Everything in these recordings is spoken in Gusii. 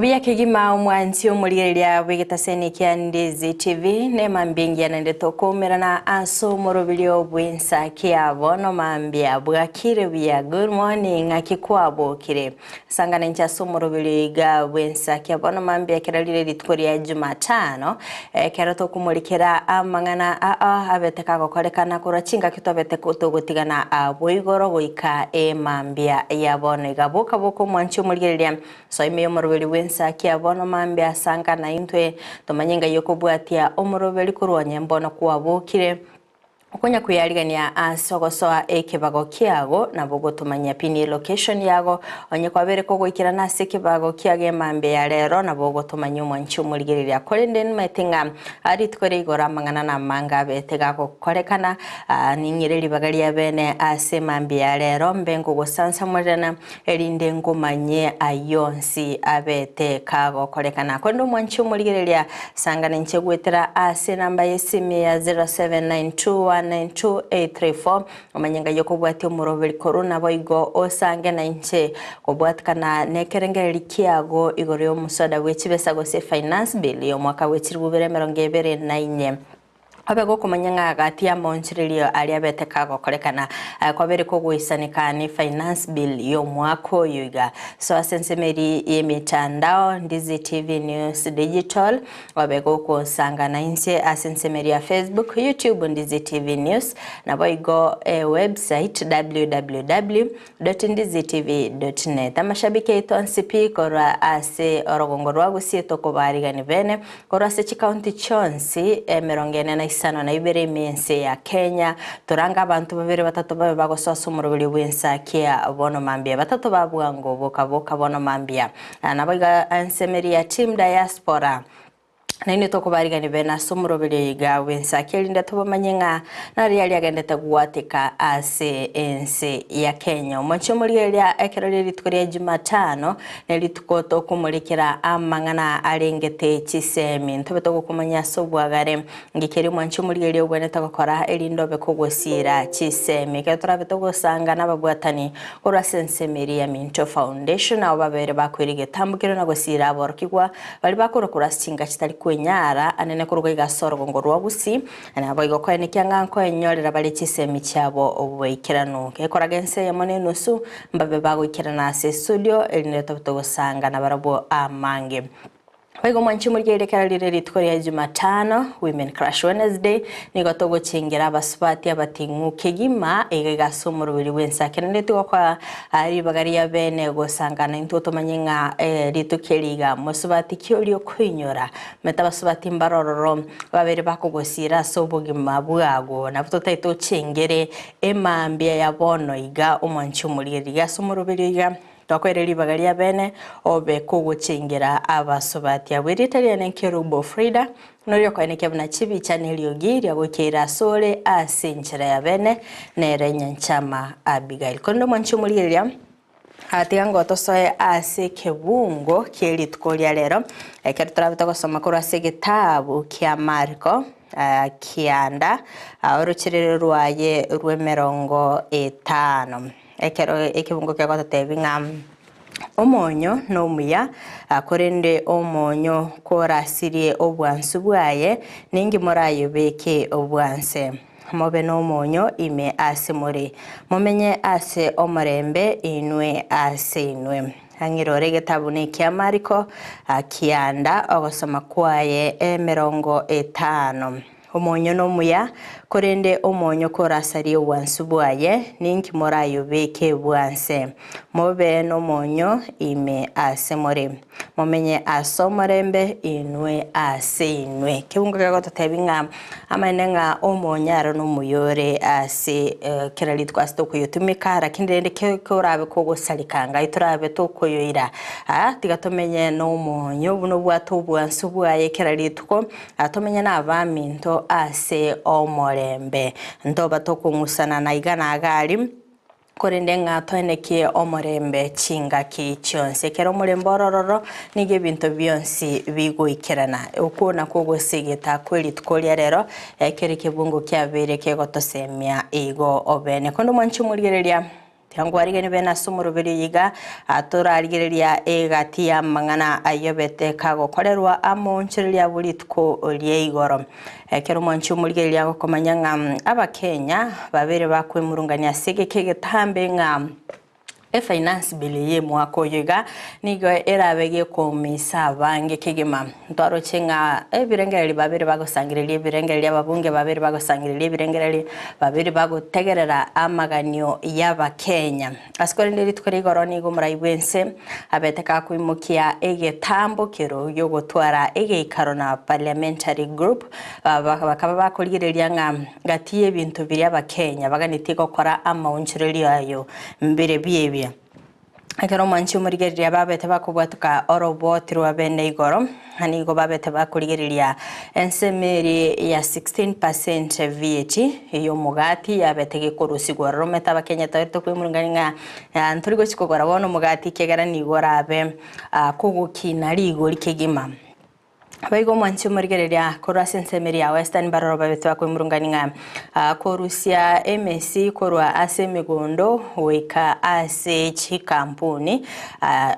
Buya kegima omwanchi omorigereria bw'egetaseni kia Ndizi TV nemambia engiya naende tokoumerana ase omoroberio bw'ensa kia bono mambia bwakire buya good morning ng'aki kwabokire sangana inche ase omoroberio iga bw'ensa kia bono mambia ekero rire rituko ria Jumatano ekero tokomorikera amang'ana aa abete kagokorekana korwa chingaki twabete togotigana abwo igoro goika emambia ya bono iga boka boka omwanchi omorigereria Soa ime y'omoroberi bw'ensa kia bono mambia asanka naintwe, tomanye ngai okobwatia omoroberi korwa onye mbono kwabokire, okonya kweyarigania ase ogosoa ekebago kiago, nabo ogotomanyia pin ye location yago, onye kwabeire kogoikerana ase ekebago kiago emambia ya rero, nabo ogotomanyia omwanchi omorigereria. Korende nimaete ng'a rituko ria igoro amang'ana namange abete gagokorekana, ning'ire ribaga ria bene ase emambia ya rero, mbe nkogosansamorerana Erinde ngomanye ayio onsi abete kagokorekana. Korende omwanchi omorigereria, sangana inche goetera ase enamba y'esimi ya 0792192834, omanye ngai okobwatia omoroberi korwa naboigo osange nainche kobwatikana nekerengereri kiago igoro y'omosoda bwe chibesa gose Finance Bill y'omwaka bwe chilifu bibere emerongo ebere na inye. Obe gokomanya ng'a gati y'amaonchorerio aria abete kagokorekana kwabere kogoisaneka ne Finance Bill y'omwaka oyo iga. So ase ensemo eria y'emetandao Ndizi TV News Digital obe gokosangana inche ase ensemo eria ya Facebook, YouTube Ndizi TV News naboigo ewebsite www. Ndizitv.net. Amashabiki aito onsi pi korwa ase orogongo rwa Gusii tokobaarigani bene korwa ase chikaunti chionsi emerongo ene na isano na ibere ime ense ya Kenya. Torange abanto babere batato babe bagosoa ase omoroberio bw'ensa kia bono mambia batato ba bwango boka boka bono mambia. Naboigo ensemeri ya Team Diaspora. Nainwe tokobarigania bene ase omoroberio iga bw'ensaki, erinde tobamanye ng'a nari aria agendete gwateka ase ense ya Kenya. Omochie omorigereria ekero rie rituko ria Jumatano, ne rituko tokomorekera amang'ana arengete chisemi. Ntobe togokomanya ase obwagare ngiki eria omwanchi omorigereria obwenerete gokora erinde obe kogosiira chisemi. Ekero torabe togosanga nababwatani korwa ase ensemo eria ya Minto Foundation, nabo babere bakoira egetambokero na gosiira aborokigwa Baria bakorwa korwa ase chinka chitari kwenyara, anene korwa iga ase orogongo rwa Gusii, naboigo koenekia ng'a nkoenyorera bare chisemi chiabo oboikeranu. Gekoraga ense eyemo na enusu, mbabe bagoikerana ase estudio, erinde tobe togosanga nabarabwo amange. Boigo mwanche morigererie ekero rire rituko ria Jumatano, Women Crush Wednesday, nigo togochengera abasubati abating'u kegima iga iga ase omoroberi bw'ensa. Naende tigokoa ribaga ria bene gosangana intwe tomanye ng'a rituko eri iga mosubati ki oria okoinyora. Omanyete abasubati mbare ororo babere bakogosiira ase obogima bwago. Nabo totaete ochengere emambia ya bono iga omwanchi omorigereria ase omoroberio iga twakoire ribaga ria bene obe kogochengera abasubati abwo. Erieta riane Nkerubo Frida. Noria okoenekia buna chibicha neriogi riagoikeire asore ase enchera ya bene, nere nyanchama Abigail. Korende omwanchi omorigereria, tiga ngotosoe ase ekebungo kie rituko ria rero, ekero torabe togosoma korwa ase egetabu kia Mariko kianda, orocherero rwaye rw'emerongo etano. Ekero ekebungo kegototebia ng'a Omonyo nomuya, korende omonyo korasirie obwansu bwaye, ninki morayobeke obwanse? Mobe nomonyo ime ase more, momenye ase omorembe inwe ase inwe. Ang'irore egetabu nekia Mariko, kianda ogosoma kwaye emerongo etano. Omonyo nomuya, korende omonyo korasarie obwansu bwaye, ninki morayobeke bwanse? Mobe nomonyo ime ase more, momenye ase omorembe inwe ase inwe. Kebungo kegototebia ng'a amaene ng'a omonyo aro nomuya ore ase kera rituko ase tokoyotumeka, lakini rende korabe kogosareka ngai torabe tokoyoira, tiga tomenye nomonyo buna obwate obwansu bwaye kera rituko. Tomenye nabaminto ase omorembe. Ntoba tokong'usana na iga na iga aria, korende ng'a toenekie omorembe chingaki chionsi. Ekero omorembe ore ororo, nigo ebinto bionsi bigoikerana. Okwo nakwo ogosegeta kwe rituko ria rero, ekero ekebungo kiabeire kegotosemia igo obene. Korende omwanche omorigereria. Tiangwarigani bene ase omoroberi oyo iga, torarigereria egati y'amang'ana ayobete kagokorerwa amoonchoreria abwo rituko ria igoro. Ekero omwanchi omorigereria agokomanya ng'a Abakenya babere bakwemurungania ase egeka egetambe ng'a efinance bill y'emwaka oyo iga nigo erabe gekoumisa abange kegima. Ntwaroche ng'a ebirengererio babere bagosangereria ebirengererio, ababunge babere bagosangereria ebirengererio, babere bagotegerera amaganio y'Abakenya. Ase korende rituko ria igoro nigo omorai bw'ense abete gakoimokia egetambo kero gi'ogotwara egeikaro na Parliamentary Group, bakaba bakorigereria ng'a gati y'ebinto biria Abakenya baganetie gokora amaonchorerio ayo mbire biebia. Ekero omwanchi omorigereria babete bakobwatoka oroboti rwa bene igoro, na nigo babete bakorigereria ensemo eria ya 16% VAT y'omogati yabete gekorusigwa ororo. Omanyete abakenya twari tokwemurungania ng'a ntori gochia kogora bono omogati ekiagera nigo orabe kogokina rigori kegima. Boigo omwanchi omorigereria korwa ase ensemo eria ya Western baroro babete bakoimurungania ng'a korusia emesi korwa ase emegondo goika ase chikampuni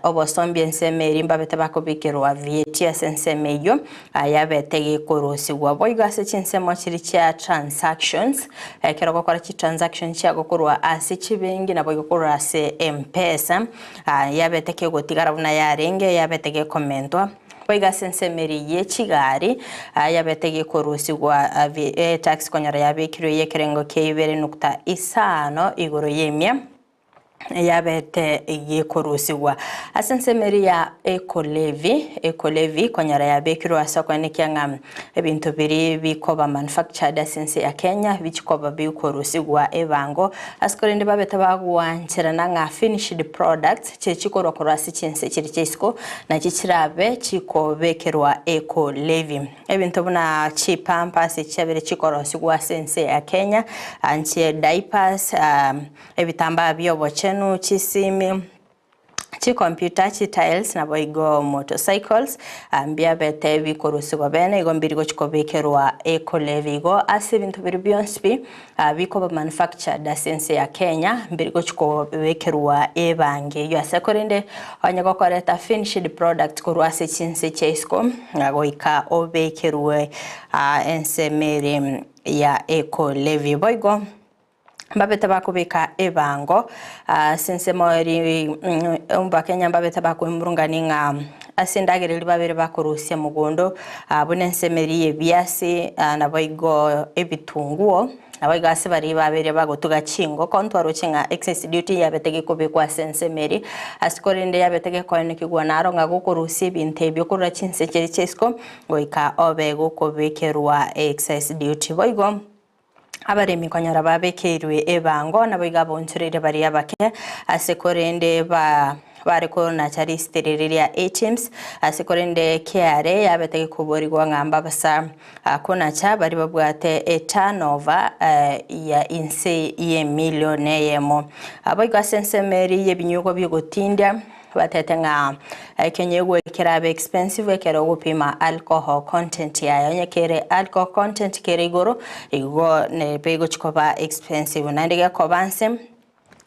obosombi ensemo eria mbabete bakobekerwa VAT ase ensemo eyio yabete gekorusigwa. Boigo ase chinsemo chiria chia transactions ekero ogokora chitransactions chiago korwa ase chibenki naboigo korwa ase Mpesa yabete kegotigara buna yarenge yabete gekomentwa. Boigo ase ensemo eria ye chigari yabete gekorusigwa etax konyora yabekirwe y'ekerengo kia ibere nukta isano igoro y'emia yabete gekorusigwa. Ase ensemo eria ya Eco Levy, Eco Levy konyora yabekirwe ase okoenekia ng'a ebinto biria bikoba manufactured ase ense ya Kenya bichikoba bikorusigwa ebango ase korende babete bagwancherana ng'a finished products Chiria chikorwa korwa ase chinse chiria chia isiko, nachio chirabe chikobekerwa Eco-levy. Ebinto buna chipampers chiabere chikorosigwa ase ense ya Kenya, nchie diapers, ebitambaa bi'obochenu, chisimi, chicomputer, chitiles naboigo motorcycles, mbiabete bikorusigwa bene igo mbiri gochi kobekerwa Eco-levy. Igo ase ebinto biria bionsi pi, Bikoba manufactured ase ense ya Kenya mbiri gochi kobekerwa ebangi eyio ase korende onye gokoreta finished product korwa ase chinse chia isiko goika obekerwe ensemo ere ya eco levy. Boigo mbabete bakobeka ebango ase ensemo eri abakenya mbabete bakoimurungani ng'a ase endagera eria babere bakorusia mogondo buna ensemo eria y'ebiasi naboigo ebitunguo, naboigo ase baria babeire bagotuga chingoko ntwaroche ng'a excise duty yabete gekobekwa ase ensemo eria, ase korende yabete gekoenekigwa naro ng'a gokorusia ebinto ebio korwa chinse chiria chia isiko goika obe gokobekerwa excise duty. Boigo. Abaremi konyora babekeirwe ebango, naboigo abonchoreire baria abake, ase korende ba bare konacha risitiri riria ATMs, ase korende KRA yabete gekoborigwa ng'a mbabasa konacha baria babwate eturnover ya inse y'emilion eyemo. Boigo ase ensemo eria y'ebinyugwa bi'ogotindia, Batete ng'a ekenyegwa kerabe expensive ekero ogopima alcohol content yaye. Onye kere alcohol content kere igoro, igo nebe egochi koba expensive. Naende gekoba nse,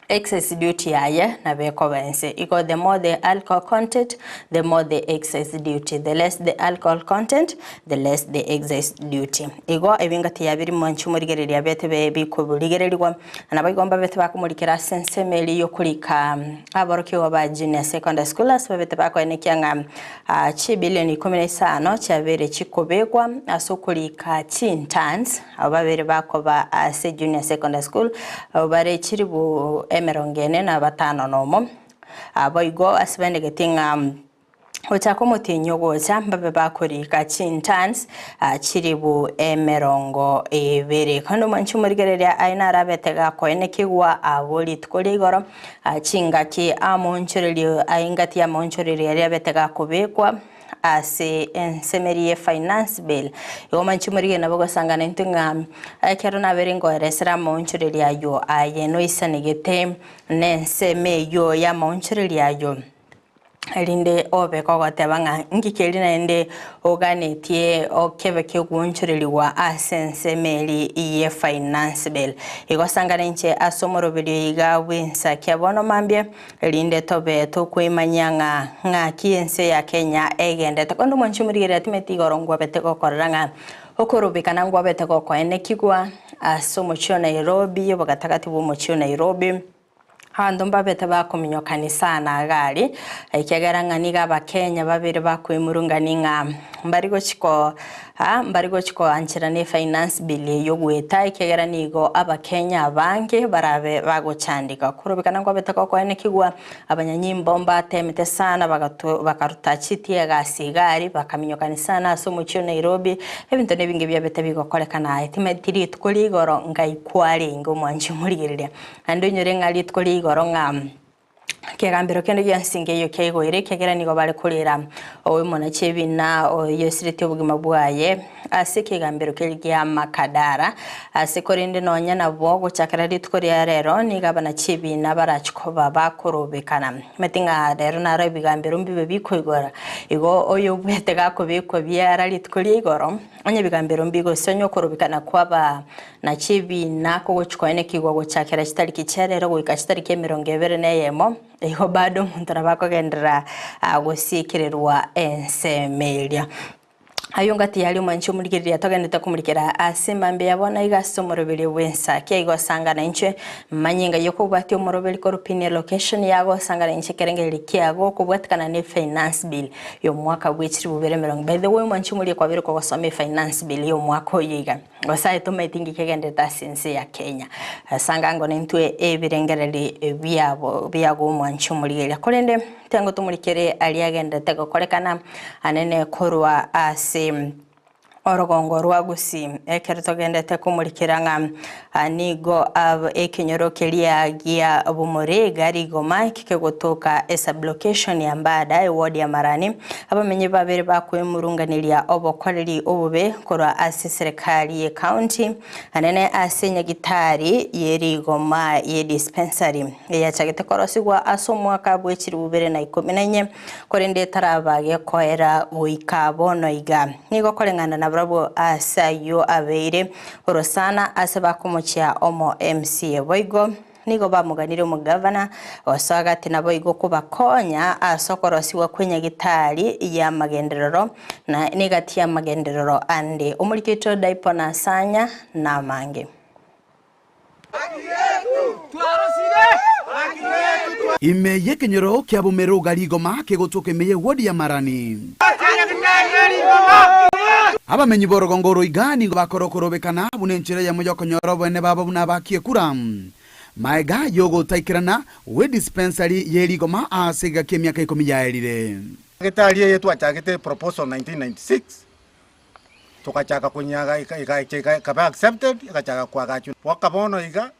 excise duty yaye nabo ekoba ense. Igo the more the alcohol content, the more the excise duty. The less the alcohol content, the less the excise duty. Igo ebingati yabiri mwanche morigereria bete bikorigererigwa. Naboigo mbabete bakomorikera ase ensemo eria y'okorika aborokigwa ba Junior Secondary School ase babete bakoenekia ng'a chibilioni ikomi na isano chiabeire chikobekwa ase okorika chinterns abwo babere bakoba ase Junior Secondary School abwo bare chiribu emerongo ene na batano nomo. Boigo ase baenegetie ng'a Gochaka omotienyi ogocha mbabe bakorika chintans chilifu emerongo ebere. Kando omwanchi omorigereria aye narabete gakoenekigwa abwo rituko ria igoro chingaki amonchorerio engaki y'amaonchorerio aria abete gakobekwa ase ensemeri ye finance bill. Igo omwanchi omorigereria nabo ogosangana intwe ng'a ekero nabere ngoeresera amaonchorerio aywo aye noisanegete nensemo eywo y'amaonchorerio aywo. Erinde obe kogoteba ng'a nki keria naende oganetie okebe kegoonchorerigwa ase ensemo eri ye Finance Bill. Igo sangana inche ase omoroberio iga bw'ensakia bono mambia, erinde tobe tokoimanyia ng'a ng'aki ense ya Kenya egendete. Korende omwanchi omorigereria timeti igoro ngwabete gokorora ng'a okorobekana ngwabete gokoenekigwa ase omochie o Nairobi, obogatagati bw'omochie o Nairobi. Abanto mbabete bakominyokani sana iga aria, ekiagera ng'a nigo Abakenya babere bakoemurungani ng'a mbari gochi ko aa mbari gochi koancherana efinance bill eywo goeta ekiagera nigo Abakenya abange barabe bagochandeka. Korobekana nkwabete gokoenekigwa, abanyanyimbo mbatemete sana bagato bakaruta chitear gas iga aria, bakaminyokani sana ase omochie o Nairobi, ebinto na ebinge biabete bigokorekana aye. Timanyeti rituko ria igoro ngai kwarenge omwanchi omorigereria. Naende oinyore ng'a rituko ria igoro ng'a ekegambero kende gionsi nkeiyo kiaigoire, ekiagera nigo bare korera oyomonachi ebina oyosiretie obogima bwaye ase ekegambero keria gia Makadara. Ase korende nonya nabo gochakera rituko ria rero nigo abanachi ebina barachie koba bakorobekana. Omanyete ng'a rero naro ebigambero mbibe bikoigora, igo oyobwate gakobekwa biara rituko ria igoro, Onye ebigambero mbigose, onye okorobekana kwaba na chibiina kogochia koenekigwa gochakera chitariki chia rero goika chitariki emerongo ebere na eyemo, igo bado omonto nabo akogenderera gosiekererwa ensemo eria. Ayio ngati yaria omwanchi omorigereria togenderete komorikera ase emambia ya bono iga ase omoroberio bw'ensa. Kiaigo sangana inchwe manyinga y'okobwatia omoroberi korwa location yago sangana inche ekerengererio kiago okobwatikana ne finance bill. Y'omwaka bwe chilifu bibere emerongo. By the way omwanchi omoria kwabire kogosoma efinance bill y'omwaka oyo iga. Gose aye tomaeti ngiki egenderete ase ense ya Kenya. Sanga ango nintwe ebirengereri biabo biago omwanchi omorigereria. Korende tengo tomorikere aria agenderete gokorekana anene korwa ase Orogongo rwa Gusii, ekero togendete komorikera ng'a nigo ekenyoro keria gia Bomorega rigoma eke kegotoka esublocation ya Mbada eward ya Marani, abamenyi babere bakwemurunganeria obokoreri obobe korwa ase eserekari ye county anene ase nyagitari ye rigoma ye dispensary eyachagete korosigwa ase omwaka bwe chilifu bibere na ikomi na inye Korende etaraba gekoera goika bono iga. Nigo koreng'ana nabarabwo ase ayio abeire orosana ase bakomochia omo MCA. Boigo nigo bamoganirie omogavana gosoa gati naboigo kobakonya ase okorosigwa kw'enyagitari y'amagenderero na negati y'amagenderero ande. Omoriki oito Daipo Nasanya namange. Ime y'ekenyoro kia Bomeroga rigoma kegotoka ime y'ewodi ya Marani. Abamenyi b'orogongo oro iga nigo bakorokorobekana buna enchera eyemo y'okonyora oboene babo buna abakiekura. Maega y'ogotaikerana gwe dispensary ye rigoma ase egeka ki'emiaka ikomi yaerire. Getari eye twachagete proposal 1996 Togachaka konyaga egacha ekaba accepted egachaka koagachwa mpaka bono iga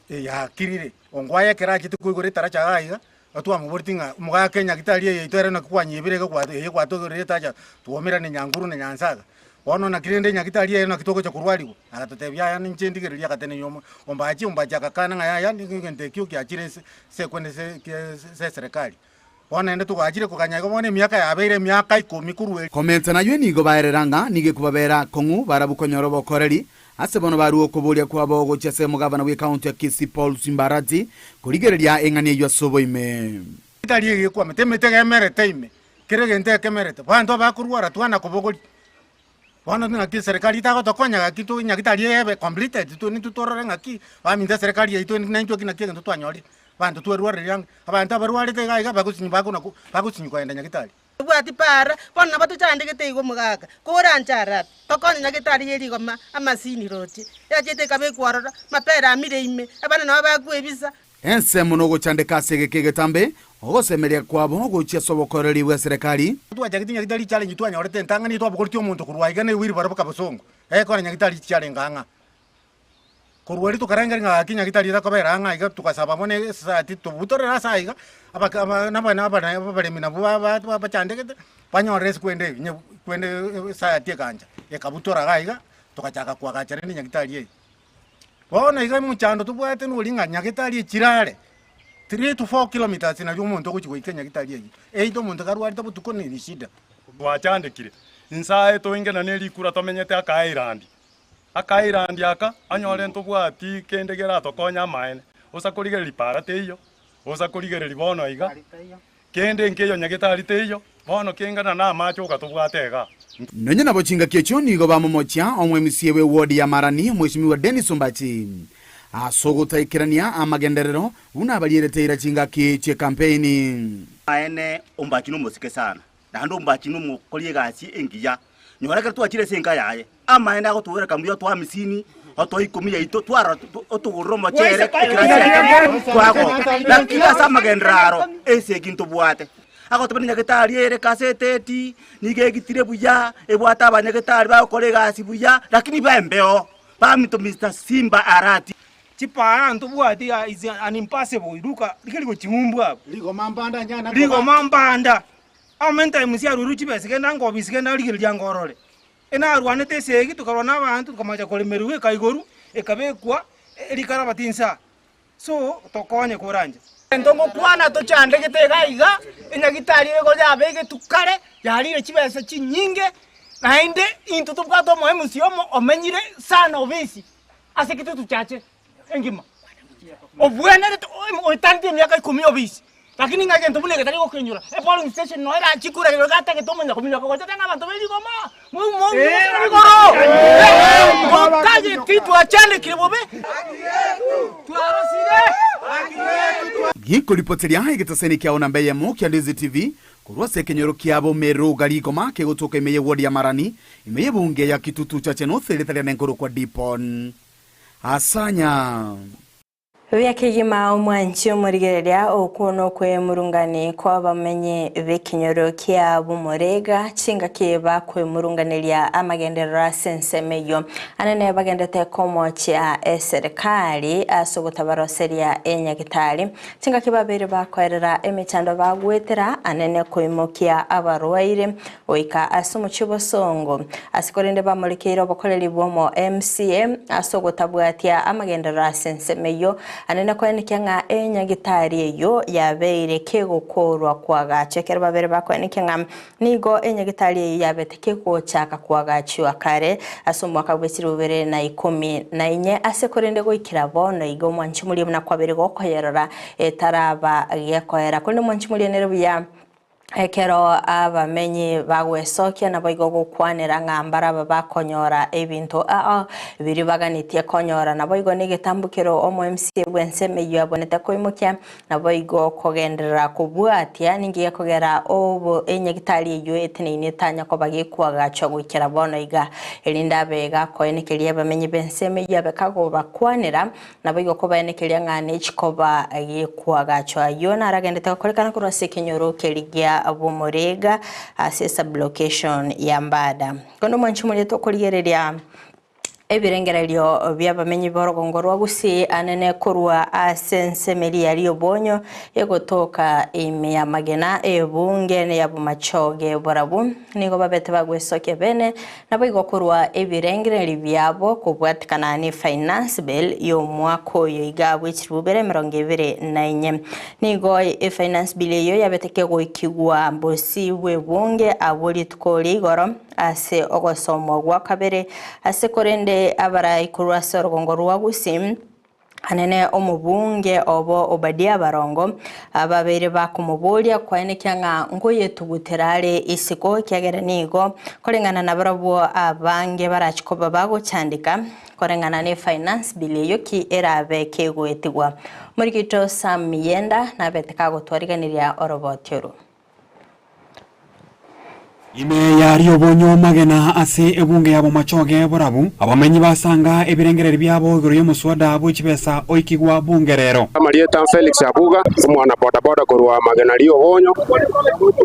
yakirire. Ongwae ekero achete koigora etaracha iga iga, twamoboretie ng'a omogaka enyagitari eye yaito ere naki kwanyebire iga gwa eye gwatoigorire etacha twaumerane Nyanguru na Nyansaga. Bono naki rende enyagitari eye naki togocha korwariwa? Agatotebia yaya ninche ndigererie agatenenia omo ombachi ombachi agakana ng'a yaya nigo egento ekio kiachire ase ase ekwende ase ase eserekari. Bono naende togachire koganya igo bono emiaka yabeire emiaka ikomi korwa erio. Komenta nayio nigo baerera ng'a nigo ekobabera akong'u barabwo konyora obokoreri, ase bono barue okoboria kwabo gochia ase omogavana bw'ekaunti ya Kisii Paul Simbarati korigereria eng'ana eyio ase oboime. Tari egekwamete, emete egemerete ime, kera egento ekemerete, abanto abakorwara twana kobogoria. Bono ng'aki eserekari etagotokonya gaki to nyagitari ebe completed to nintwe torore ng'aki baminto eserekari yaito naintwe ki naki egento twanyorire. Abanto twerwareire ang'e, abanto abarwarete iga iga bagosinyu bakona ko bagosinyu kogenda nyagitari. Tobwati para, bono nabo tochandegete igo omogaka, koranche arabe, tokonye nyagitari ye rigoma amasini roche, yachete ekabekwa ororo, mapera amire ime, abana nabo bakwebisa. Ensemo nogochandeka ase egeka egetambe, ogosemeria kwabo gochia ase obokoreri bw'eserekari. Twachagete nyagitari challenge twanyorete entang'ani twabogoretie omonto korwa aiga ne wheelbarrow mpaka bosongo, ekore nyagitari chiarenge ang'a. Korwa erio tokarengereria ng'a gaki nyagitari etakobera ang'a iga togasaba bono esociety tobutorere ase aiga, abake aba nabana abana abaremi nabwo ba ba bachandegete, banyorere ase kwenda ebi nyebu kwenda esociety egancha, ekabutora iga iga, togachaka koagacha rende nyagitari eye. Bono iga omochando tobwate nori ng'a nyagitari echire are. 3 to 4 kilometers nario omonto ogochia goika enyagitari eyio. Either omonto karwarete botuko neri shida. Twachandekire, Nsae toingena ne rikura tomenyete aka island. Aka island aka, onyore ntobwati kende keratokonye amaene. Osa korigereria para teiyo, osa korigereria bono iga, kende nkeiyo nyagetari teiyo, bono kengana na amache oka tobwate igaa. Nonya nabo chingaki echio nigo bamomochia omoMCA bw'eward ya Marani, Omweshimiwa Dennis Ombachi, ase ogotaikerania amagenderero buna abarierete eira chingaki chi'ekampeini. Amaene, Ombachi nomosike sana, naende Ombachi nomokori egasi engiya. Nyora ekero twachire ase enka yaye, amaene agotwoereka mbuya otoa hamsini, otoa ikomi yaito, twarora otogorere omochere ekero ase twagoka. Lakini ase amagenderero aro, esegi ntobwate. Agoteba nyagetari ere kaseteti, nigo egitire buya, ebwate abanyagetari bagokora egasi buya, lakini bembeo, baminto Mister Simba Arati. Chipara ntobwati aa is an impossible ruka rigeri gochiumbwa abwo. Rigoma mbanda nyana koba. Rigoma mbanda. How many times arurwe chibesa genda ngobisi genda rigereria ngorore. Enarwanete esegi tokarwana na abanto tokomacha koremerwa ekaigoru ekabekwa rikarabati insaa. So tokonye koranche. Egento ngokwana tochandegete iga iga, enyagitari eye igo yabegetwe kare, yarire chibesa chinyinge, naende intwe tobwate omoemusi omo omenyire sana obisi ase kitutu chache engima, obwenerete oetaneti emiaka ikomi obisi, lakini ng'a egento buna eke tari gokenyora, epolling station noyo erachie kura iga gatagete omanya kominyoka gocha tari na abanto be rigoma, rigoro totageti twachandekire bobe, twarosire. Gikoripoteria egetaseni kiao namba eyemo kia Ndizi TV korwa ase ekenyoro kiabo Meru Garigoma kegotoka ime y'eward ya Marani ime y'ebunge ya Kitutu Chache North erieta riane nkorokwa Dipon Asanya. Buya kegima omwanchi omorigereria okwo nokwemurungani kw'abamenyi b'ekenyoro kia Bomorega chingaki bakwemurunganeria amagenderero ase ensemo eyio. Anene bagendete komochia eserekari ase ogotabaroseria enyagitari. Chingaki babeire bakoerera emechando bagwetera anene koimokia abarwaire goika ase omochie obosongo. Ase korende bamorekeire obokoreri bw'omo MCA ase ogotabwatia amagenderero ase ensemo eyio, anene koenekia ng'a enyagitari eyio yabeire kegokorwa koagachwa. Ekero babere bakoenekia ng'a nigo enyagitari eyio yabete kegochaka koagachwa kare ase omwaka bwe chilifu bibere na ikomi na inye, ase korende goikera bono iga omwanchi moria buna kwabere gokoyerora etaraba gekoera. Korende omwanchi moria nere buya. Ekero abamenyi bagwesokia naboigo gokwanera ng'a mbaraba bakonyora ebinto ao biria baganetie konyora, naboigo negetambokero omo MCA bw'ensemo eyio abonete koimokia, naboigo kogenderera kobwatia ninki gekogera obo enyagitari eyio eteneine etanya koba gekwagachwa goikera bono iga, erinde abe gakoenekeria abamenyi b'ensemo eyio abe kagobakwanera Naboigo kobaenekeria ng'a nechikoba gekwagachwa ayio naragendete gokorekana korwa ase ekenyoro keria gia Bomorega ase esublocation ya Mbada. Kondo mwanche moria tokorigereria ebirengererio bi'abamenyi b'orogongo rwa Gusii anene korwa ase ensemo eria ya Riobonyo egotoka ime y'amagena ebunge ya Bomachoge Borabu nigo babete bagwesokia bene Naboigo korwa ebirengererio biabo kobwatikana ne Finance Bill y'omwaka oyo iga bwe chilifu bibere emerongo ebere na inye. Nigo e Finance Bill eyio yabete kegoikigwa bosio bw'ebunge abwo rituko ria igoro ase ogosomwa gwa kabere ase korende abarai korwa ase orogongo rwa Gusii Anene omobunge obo Obadia Barongo, ababeire bakomoboria kwaenekia ng'a nkoyetugutera are isiko, ekiagera nigo koreng'ana nabarabwo abange barachi koba bagochandeka koreng'ana ne Finance Bill eyio ki erabe kegoetigwa. Omorikito Sam Miyenda nabete kagotwariganiria oroboti oro. Ime yaria obonyo magena ase ebunge ya Bomachoge Borabu, abamenyi basanga ebirengererio biabo igoro y'omoswada bwe chibesa oikigwa bunge rero. Amarieta Felix Abuga, omwana bodaboda korwa magena ri'obonyo,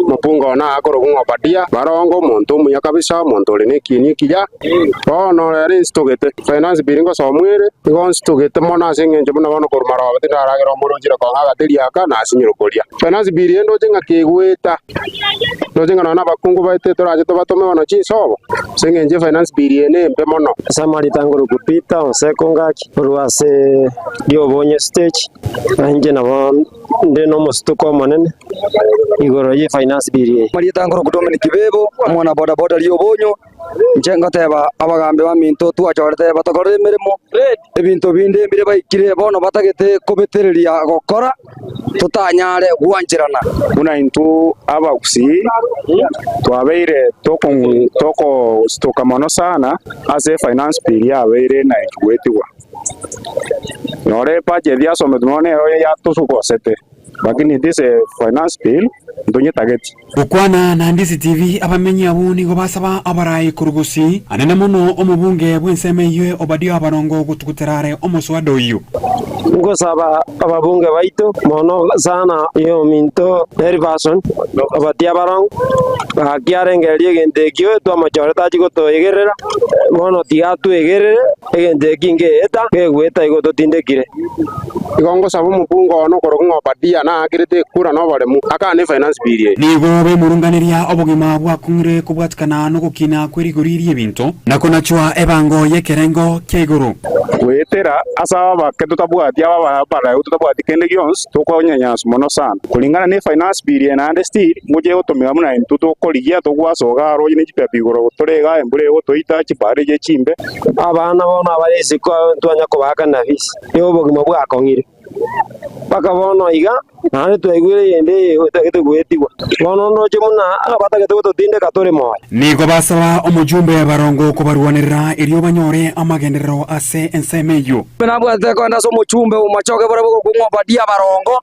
omopunga one akorokwa ng'a Obadia, barongo, omonto omuya kabisa, omonto ore nekieni ekiya. Bono rero insitogete, finance bill ngosomwa ere, nigo nsitogete mono ase eng'encho buna bono korwa maroba tindaragera omoro onchire kong'a agateri aka nasinyire koria. Finance bill eye ndoche ng'a kegoeta, ndoche ng'a nonya na abakungu baito. Tobaete torache tobatome bono chinsobo, ase engencho efinance bill eye nembe mono. Ase amarieta ngoroku Peter Onseko Ngaki korwa ase Riobonye Stage, na inche nabo nde nomosituko omonene igoro ye finance bill eye. Amarieta ngoroku Dominic Bebo, omwana boda boda Riobonyo, inche ngoteba abagambi baminto twachorete batokorere emeremo, ebinto binde mbire baikire bono batagete kobetereria gokora. totanyare gwancherana. Buna intwe abagusii twabeire tokostuka mono sana ase efinance bill yabeire naechuetigwa. Nore ebudget yasometwe nonya nero yatosugosete lakini this finance bill ntonyetageti. Gokwana na Ndisi TV, abamenyi abwo nigo basaba abarai korwa Gusii, anene mono omobunge bw'ensemo eyio Obadia Abarongo gotugutera are omoswada oyio. Ngosaba ababunge baito mono sana ominto Elifasi Obadia Abarongo, gaki arengererie egento ekio twamochorete achie gotoegerera, bono tiga atwegerere egento eki ngeeta, kegoeta igo totindekire. Igo ngosaba omobunge one okorokwa ng'a Obadia naakerete ekura noboremu, akane efinance bill eye. Nigo bemurunganeria obogima bwakong'ire kobwatikana nogokina kwe rigori ri'ebinto, na konachwa ebango y'ekerengo kia igoro. Goetera ase abake totabwati aba abareu totabwati kende gionsi, tokonyanyaswa mono sana. Kulingana ne finance bill eye naende still ngochia egotomiwa buna intwe tokorigia togwasoga aro onye ne chipepo igoro tore igaa embura egotoita chibare echi chimbe. Abana bono abare isiko ntwanya kobaakanera fees. Nigo obogima bwakong'ire mpaka bono iga, naende twaigwire eyende eye etagete goetigwa. Bono ndoche buna abatagete gototindeka tore moyo. Nigo basaba omojumbe barongo kobarwanerera erio banyore amagenderero ase ensemo eyio. Nabwatete kogenda ase omochumbe omochoge borabwo gokong'wa Obadia barongo,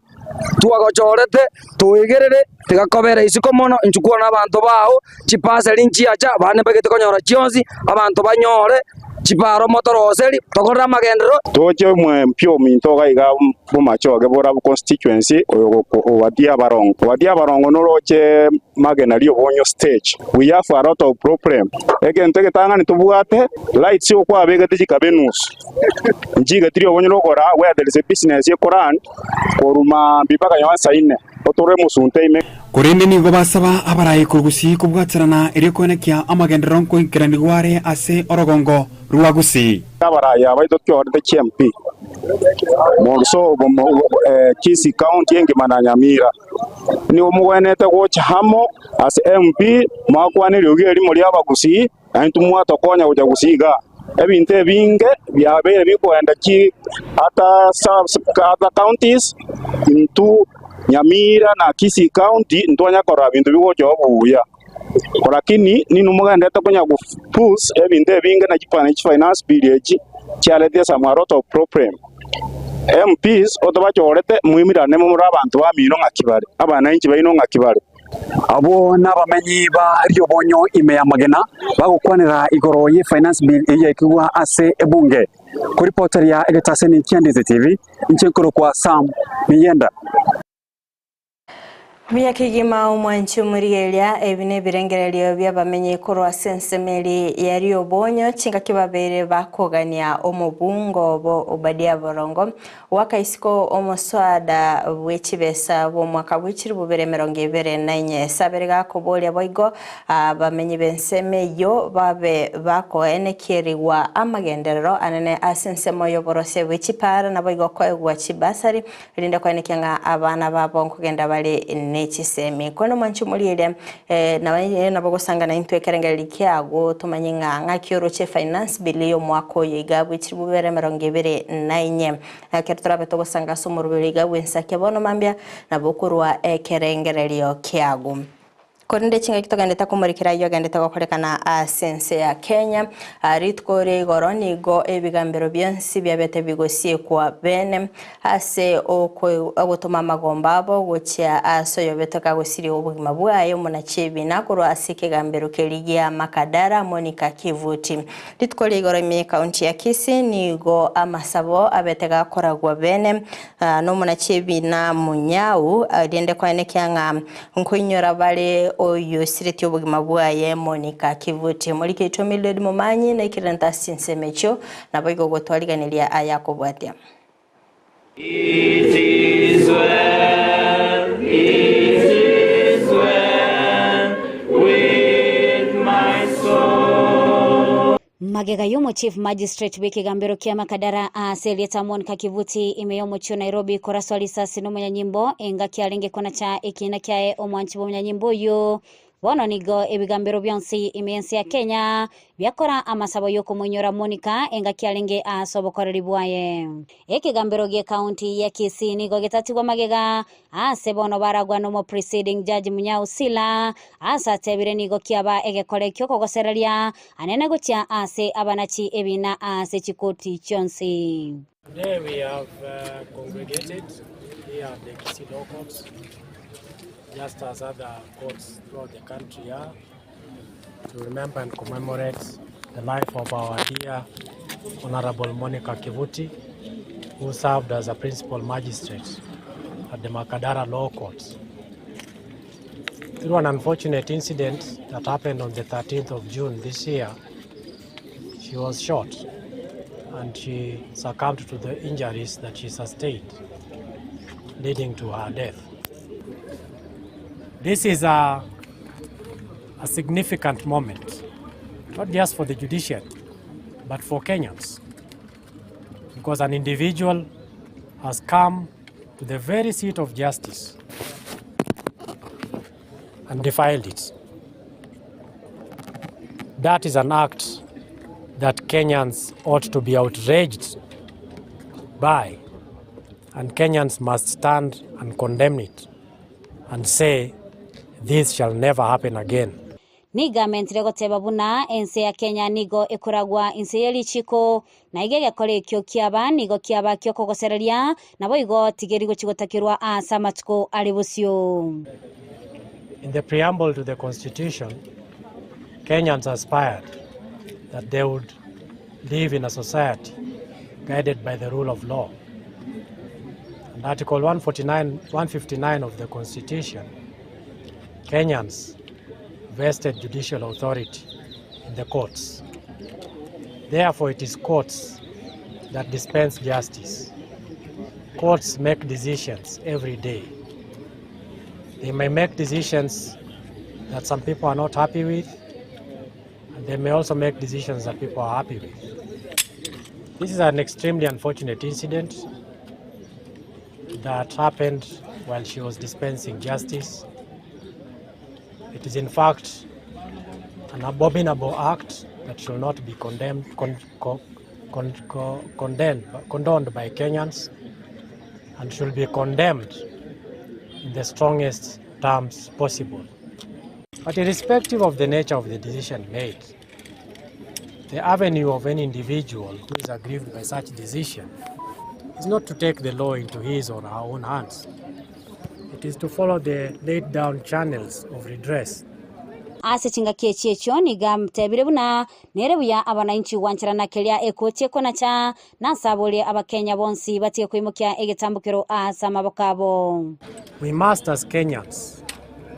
twagochorete, toegerere, tiga kobera isiko mono, inchuo kwana abanto bao, chipaseri nchiacha, abande mbagete konyora chionsi, abanto banyore chiparo motoroseri, tokorere amagenderero. Toche omwempia ominto iga iga bomachoge borabu constituency oyo Obadia Abarongo. Obadia Abarongo noroche magena riobonyo stage. We have a lot of problem. Egento egetang'ani tobwate lights okwabegete chikabe enusu. Nchigeti riobonyo rokora where there is a business ekorun korwa maambia mpaka nonye saa inne otore omosunte ime. Korende nigo basaba abarai korwa Gusii kobwaterana erio koenekia amagenderero nkoikeranigwa are ase orogongo rwa Gusii. Abarai abaito tworete chiMP morso Kisii County engima na Nyamira nigo mogwenerete gocha amo ase MP mwakwane eriogi erimo ri'Abagusii na intwe mwatokonya gocha Gusii igaa. Ebinto ebinge biabeire bikoenda chi other sub other counties intwe Nyamira na Kisii County ntwanya korora binto bigocha obuya. Lakini ninwe mogenderete konya go push ebinto ebinge na chifinance bill echi chiaretire some a lot of problem. MPs otobachorete moimirane more abanto bamino ng'aki bare, abananchi baino ng'aki bare. Abwo nabamenyi ba riobonyo ime y'amagena bagokwanera igoro ye Finance Bill eyio yaikigwa ase ebunge. Koripoteria egetaseni kia Ndizi TV, inche nkorokwa Sam Miyenda. Buya kegima omwanchi omorigereria, ebi nebirengererio bi'abamenyi korwa ase ensemo eria ya riobonyo, chingaki babere bakogania omobungo obo Obadia Borongo, Goaka isiko omoswada bwe chibesa bw'omwaka bwe chilifu bibere emerongo ebere na inye. Sabere gakoboria boigo abamenyi b'ensemo eyio babe bakoenekierigwa amagenderero anene ase ensemo y'oborosia bwe chipaara naboigo koegwa chibasari erinde koenekia ng'a abana babo nkogenda bare ne chisemi. Korende omwanchi omorieria nabo ogosanga naintwe ekerengererio kiago tomanye ng'a ng'aki oroche finance bill y'omwaka oyo iga bwe chilifu bibere emerongo ebere na inye. Ekero torabe togosanga ase omoroberi iga bw'ensake bono mambia nabo okorua ekerengererio kiago. Korende chingaki togendete komorikera ayio agendete gokorekana ase ense ya Kenya, rituko ria igoro nigo ebigambero bionsi biabete bigosiekwa bene ase ogotoma amagomba abo gochia ase oyobete kagosiria obogima bwaye omonachi ebina korwa ase ekegambero keria gia Makadara Monica Kivuti. Rituko ria igoro ime y'Ekaunti ya Kisii nigo amasabo abete gakoragwa bene nomonachi ebina Munyau erinde koenekia ng'a nkoinyora bare oyosiretie obogima bwaye Monica Kivuti. Morikeitwe Mildred Momanyi naikirerente ase chinsemo echio naboigo gotwariganeria aya akobwatia. It is well, it is well with. Magega y'omo Chief Magistrate bw'ekegambero kia Makadara ase erieta Monica Kivuti ime y'omochie o Nairobi koraswa risasi n'omonyanyimbo engaki arenge konacha ekiina kiaye omwanchi bw'omonyanyimbo oyio. Bono nigo ebigambero bionsi ime y'ense ya Kenya biakora amasabo y'okomoinyora Monica engaki arenge ase obokoreri bwaye. Ekegambero gi'ecounty ya Kisii nigo getatigwa magega Aase bono baragwa nomo Presiding Judge Munyao Sila, aase atebire nigo kiaba egekore ki'okogosereria anene gochia aase abanachi ebina aase chikoti chionsi. Today we have congregated here at the Kisii Law Courts just as other courts throughout the country are to remember and commemorate the life of our dear Honorable Monica Kivuti who served as a principal magistrate at the Makadara Law Courts. Through an unfortunate incident that happened on the 13th of June this year, she was shot and she succumbed to the injuries that she sustained, leading to her death. This is a, a significant moment, not just for the judiciary, but for Kenyans, because an individual has come to the very seat of justice and defiled it. That is an act that Kenyans ought to be outraged by, and Kenyans must stand and condemn it and say this shall never happen again. Nigo amentire goteba buna ense ya Kenya nigo ekoragwa inse ye richiko, na iga egekora ekio kiaba nigo kiaba ki'okogosereria, naboigo tigeri gochia gotakerwa aase amatuko are bosio. In the preamble to the constitution, Kenyans aspired that they would live in a society guided by the rule of law. And Article 149, 159 of the Constitution, Kenyans vested judicial authority in the courts. Therefore, it is courts that dispense justice. Courts make decisions every day. They may make decisions that some people are not happy with, and they may also make decisions that people are happy with. This is an extremely unfortunate incident that happened while she was dispensing justice. It is in fact an abominable act that should not be condemned, con, con, con, condemned, condoned by Kenyans and should be condemned in the strongest terms possible. But irrespective of the nature of the decision made, the avenue of any individual who is aggrieved by such decision is not to take the law into his or her own hands. It is to follow the laid down channels of redress. Ase chingaki echi echio nigo amtebire buna nere buya abanainchi gwancherana keria ekoti ekonacha, na asaborie Abakenya bonsi batige koimokia egetambokero ase amaboko abo. We must as Kenyans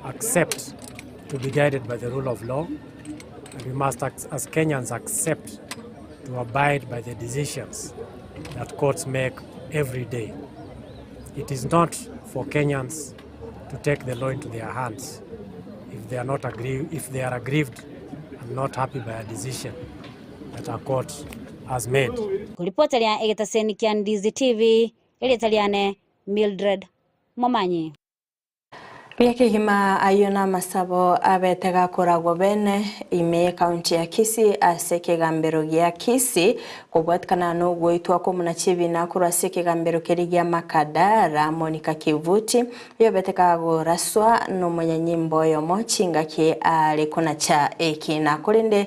accept to be guided by the rule of law and we must as Kenyans accept to abide by the decisions that courts make every day. It is not for Kenyans to take the law into their hands if they are not agree, if they are aggrieved and not happy by a decision that a court has made. Koripoteria egetaseni kia Ndizi TV, erieta riane Mildred Momanyi. Buya kegima ayio namasabo abete gakoragwo bene ime y'ekaunti ya Kisii ase ekegambero gia Kisii kobwatikana nogoitwa kw'omonachibina korwa ase ekegambero keria gia Makadara Monica Kivuti oyobete kagoraswa nomonyanyimbo oyomo chingaki are konacha ekina korende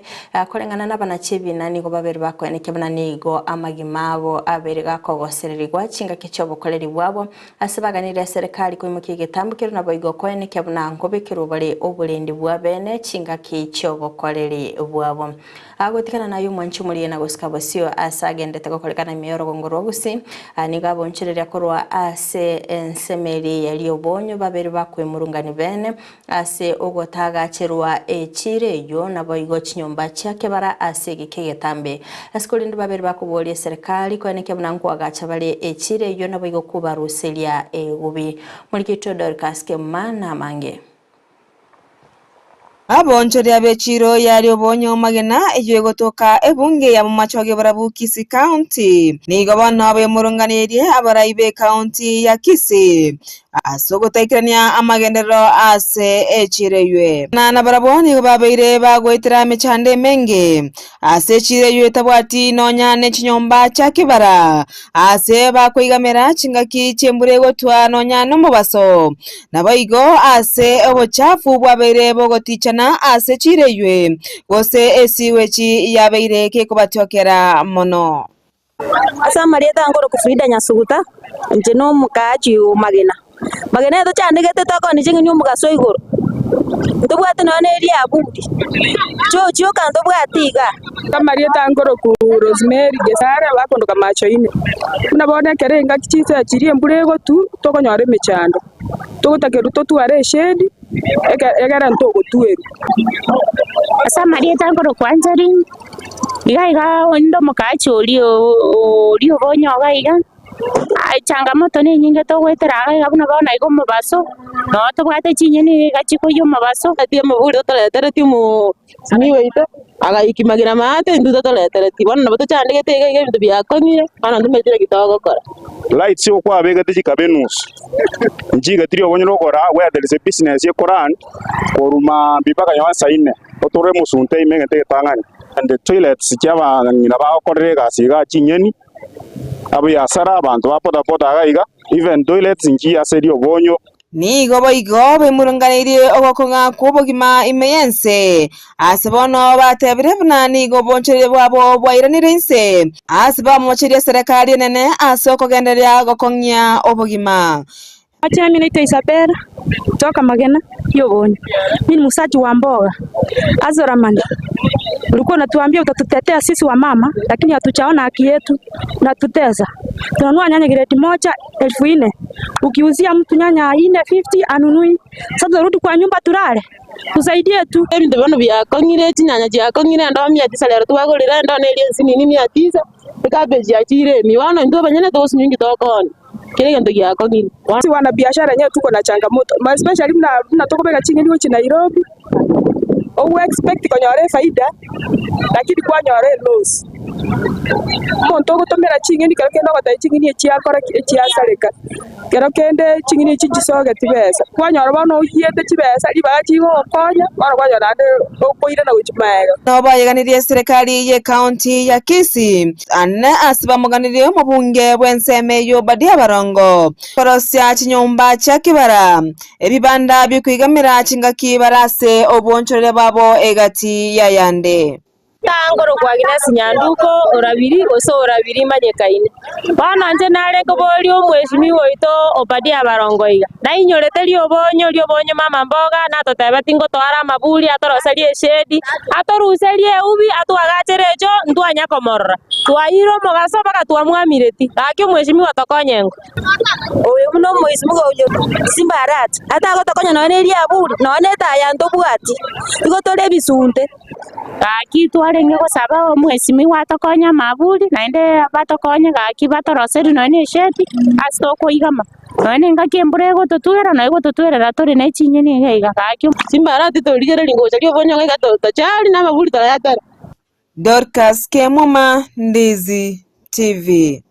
koreng'ana nabanachibina nigo babere bakoenekia buna nigo amagima abo abere gakogosererigwa chingaki chiobokoreri bwabo Ase baganirie eserekari koimokia egetambo keria naboigo koenekia buna nkobekerwa bare oborendi bwa bene chingaki chi'obokoreri bwabo. Agotigana naye omwanchi omoria na gosika bosio ase agendete gokorekana ime y'orogongo rwa Gusii, nigo abonchoreria korwa ase ensemeri ya riobonyo babere bakwemurungani bene ase ogotagacherwa echiiro eyio naboigo chinyomba chia kebara ase egeka egetambe. Ase korende babere bakoboria eserekari koenekia buna nkoagacha bare echiiro eyio naboigo kobaruseria egubi. Morigetie Dorcas Kemuma namange. Abonchoria b'echiro yari obonyo magena eyio egotoka ebunge ya Bomachoge Borabu Kisii County nigo bono bemurunganeirie abarai b'ecounty ya Kisii ase ogotaikerania amagenderero ase echiro eyio. Na nabarabwo nigo babeire bagoetera emechando emenge ase echiro eyio etabwati nonya ne chinyomba chia kebara aase bakoigamera chingaki chi'embura egotwa nonya nomobaso. Naboigo ase obochafu bwabeire bogotichana ase chireywe, gose esiwechi yabeire kekobatokera mono. Ase amarieta nkorokwa Frida Nyasuguta, inche nomokaachi o Magena. Magena eye tochandegete tokoonia ching'eni omogaso igoro, ntobwate nonya na eriaburi, chiochio oka ntobwate igaa. Amarieta nkorokwa Rosemary Gesare bakondoka Machoine. Buna bono ekero engaki chinsa chiria embura egotwa tokonyora emechando, togotakerwa totware eshedi egere ntogotwerwa. Ase amarieta nkorokwa Angeline, iga iga onde omokaachi oria oria obonyoga iga. Echangamoto nenyinge togoetera iga iga buna bono iga omobaso, noo tobwate chinyeni iga chikoiywa omobaso. Amaburi totoretereti omosimii oito, agaiki magena maate intwe totoretereti. Bono nabo tochandegete iga iga ebinto biakong'ire, bono ntomanyeti naki togokora. Lights okwabegete chikaba enusu, nchigetiri obonyene okora where there is a business ekorun korwa maambia mpaka nonye saa inne, otore omosunte ime egento egetang'ani. And toilets chia abang'ina bagokorera egasi igaa chinyeni. Abiasara, abanto ba bodaboda iga iga, even toilets nchiya ase riobonyo. Nigo boigo bemurunganeirie ogokong'a kw'obogima ime y'ense, ase bono batebire buna nigo obonchoreria bwabo bwairanire inse, ase bamocheria serekari enene ase okogendereria gokong'ia obogima. Machemi naitwa Isabella kutoka Magena y'Obonyo. Mimi ni muuzaji wa mboga. Azoramani, ulikuwa unatuambia utatutetea sisi wamama, lakini hatujaona haki yetu, unatutesa. Tunanunua nyanya gredi moja elfu nne, ukiuzia mtu nyanya nne 50 hanunui. Sasa tutarudi kwa nyumba tulale? Tusaidie tu. Ebinto bono biakong'ire, chinyanya chiakong'ire, endoo mia tisa rero twagorire endoo neria ensinini mia tisa, ecabbage yachire emiya. Bono intwe abanyene togosinywa inki tokoonia. Kera egento giakong'ire. Sisi wana biashara enyewe tuko na changamoto ma especially buna buna tokobeka ching'eni gochia Nairobi, ogo expect konyora efaida lakini kwanyora eloss. Omonto ogotomera ching'eni kero kende ogotebia ching'eni echi chiakora ki echiasareka, kero kende ching'eni echi nchisoge chibesa, kwanyora bono oyiete chibesa ribaga chigogokonya bono kwanyora naende okoirana gochia maega. Nabo bayeganirie serikali y'ecounty ya Kisii Ane ase bamoganirie omobunge bw'ensemo eyio Obadia Barongo, korosia chinyomba chia kibara, ebibanda bi'okoigamera chingaki bare ase oboonchoreria bwabo egati y'ayande. Tangorokwa Agnes Nyanduko orabiri gose orabiri manyekaine. Bono inche nare nkoboria omweshimiwa oito Obadia Barongo iga, nainyorete riobonyo riobonyo mama mboga natotebeti ngotoare amaburi atoroserie eshedi, Atoruserie eubi, atwagachere echo, ntwanya komorora. Twaeire omogaso mpaka twamwamireti. Gaki omweshimiwa tokonye ng'o? Oyo buna omoisimuga oyo Simba Arati, atagotokonya nonya ne riaburi, nonya ne etaya ntobwati, igo tore ebisunte. Gaki twarenge gosaba omweshimiwa atokonye amaburi, naende batokonye gaki batoroserie nonya ne eshedi ase tokoigama. Nonya nengaki embura egototwera, na egototwerera tore ne chinyeni iga iga, gaki. Chimbarati torigereria gocha riobonyo ng'a iga tochari na amaburi torayatare. Dorcas Kemuma, Ndizi TV.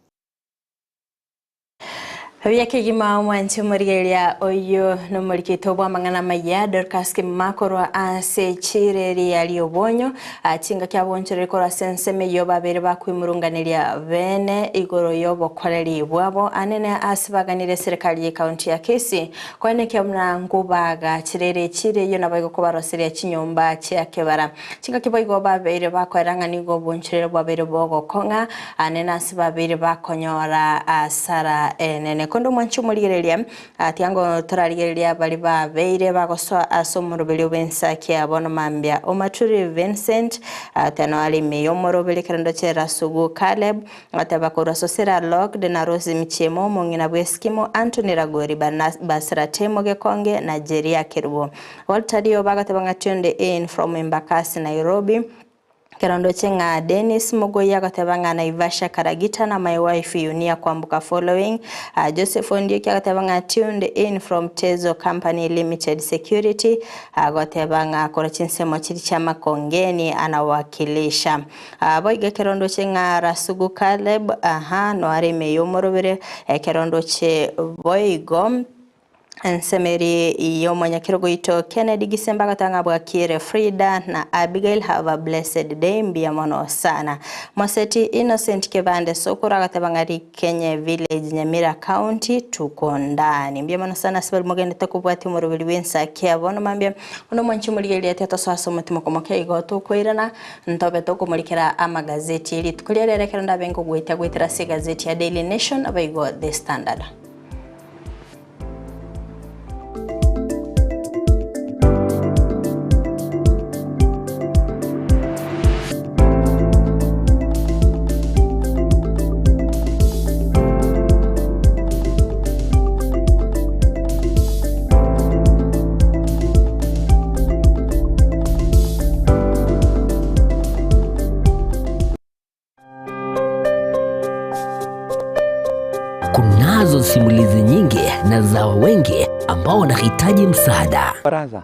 Buya kegima omwanchi omorigereria oyio nomorikito bw'amang'ana amaya Dorcas Kemuma korwa ase echiro eria ri'obonyo Chingaki abonchoreri korwa ase ensemo eyio babere bakwimurunganeria bene igoro y'obokoreri bwabo anene ase baganire eserekari y'ecounty ya Kisii koenekia buna nkobagachire ere echiro eyio naboigo kobaroseria chinyomba chia kebara. Chingaki boigo babeire bakoera ng'a nigo obonchoreri bwabeire bogokong'a anene ase babeire bakonyora asara enene. Konde omwanchi omorigereria Tiango torarigereria baria babeire bagosoa ase omoroberi bw'ensaki ya bono mambia. Omaturi Vincent teno are ime y'omoroberi ekero ndoche Rasugu Caleb ateba korwa Sosera Locked na Rose Michiemo omong'ina bw'Eskimo Anthony Ragori Basra Temo Gekonge na Jeria Kerubo Walter Rio bagateba ng'a tuned in from Embakasi Nairobi. Kerondoche ng'a Dennis Mugoi agoteba ng'a Naivasha Karagita na my wife Yunia Kwamboka following. Joseph Ondieki agoteba ng'a tuned in from Tezo Company Limited Security agoteba ng'a korwa chinsemo chiri chia Makongeni anawakilisha. Boigo ekerondoche ng'a Rasugu Caleb aha noare ime y'omorobere ekerondoche boigo Ensemeri y'omonyakerogo oito Kennedy Gisemba agatanga ng'a bwakire Frida na Abigail have a blessed day mbuya mono sana. Moseti Innocent Kebande Sokoro agateba ng'a Rikenye Village Nyamira County tuko ndani. Mbuya mono sana ase baria mogendete kobwatia omoroberi bw'ensaki ya bono mambia buna omwanchi omorigereria tiatosoa ase omotima okomokia igo tokoirana ntobe tokomorikera amagazeti erituko ria rero ekero ndabe nkogoetia goetera ase egazeti ya Daily Nation naboigo The Standard. Kunazo simulizi nyingi na za wengi ambao wanahitaji msaada. Baraza.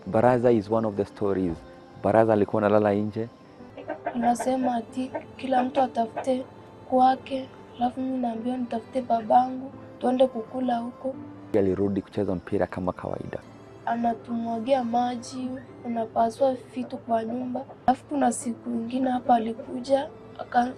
Baraza is one of the stories. Baraza alikuwa analala nje. Anasema ati kila mtu atafute kwake, alafu mimi naambiwa nitafute babangu tuende kukula huko. Alirudi kucheza mpira kama kawaida. Anatumwagia maji, unapasua vitu kwa nyumba. Alafu kuna siku ingine hapa alikuja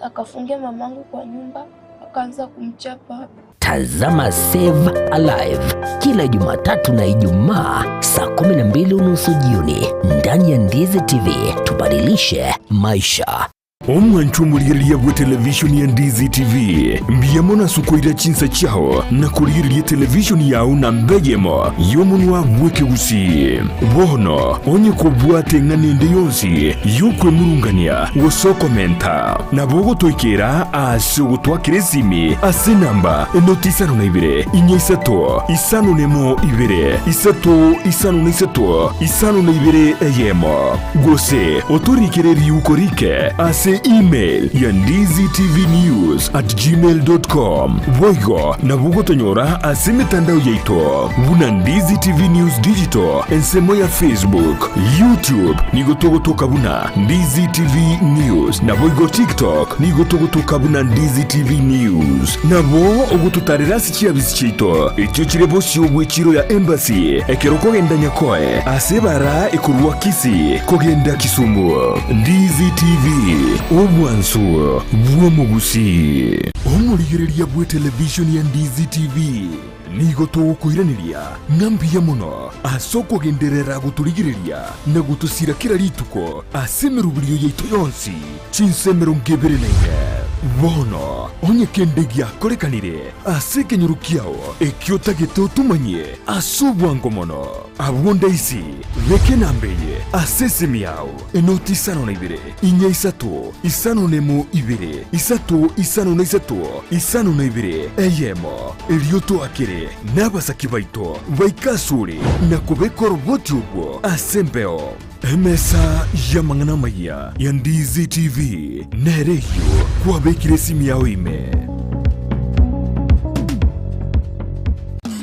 akafungia mamangu kwa nyumba, akaanza kumchapa. Tazama Save Alive kila Jumatatu na Ijumaa saa 12:30 jioni ndani ya Ndizi TV. Tubadilishe maisha. Omwancho omorigereria bwe televishoni ya Ndizi TV mbuya mono ase okoira chinsa chiao na korigereria televishoni yao namba eyemo y'omonwa bw'ekegusii. Bono onye kobwate eng'ana ende yonsi y'okwemurungania gose okomenta, nabo ogotoikera aase ogotwakera esimi ase enamba enoti isano na ibere, inya isato, isano nemo ibere, isato isano na isato, isano na ibere eyemo. Gose otorikere riuko rike ase email ya ndizitvnews at gmail dot com. Boigo nabo ogotonyora ase emetandao yaito buna Ndizi TV News Digital ensemo ya Facebook, YouTube nigo togotoka buna Ndizi TV News naboigo TikTok nigo togotoka buna Ndizi TV News. Nabo ogototarera ase chiabisi chiaito echio chire bosio bw'echiro ya Embassy ekero okogenda Nyakoe ase ebara ekorwa Kisii kogenda Kisumu. Ndizi TV, obwansu bw'omogusii. Omorigereria bw'etelevishoni ya Ndizi TV nigo togokoiraneria ng'a mbuya mono ase okogenderera gotorigereria na gotosira kera rituko ase emeroberio yaito yonsi chinsa 24. Bono onye kende giakorekanire ase ekenyoro kiao ekio otagete otomanyie ase obwango mono, abwo ndaisi beka enamba eye ase esimi yao, enoti isano na ibere, inya isato, isano nemo ibere, isato isano na isato, isano na ibere, eyemo, erio toakere nabasaki baito baike asore na kobeka oroboti obwo ase embeo. Emesa y'amang'ana amayia ya Ndizi TV nere eyio kwabekire esimi yao ime.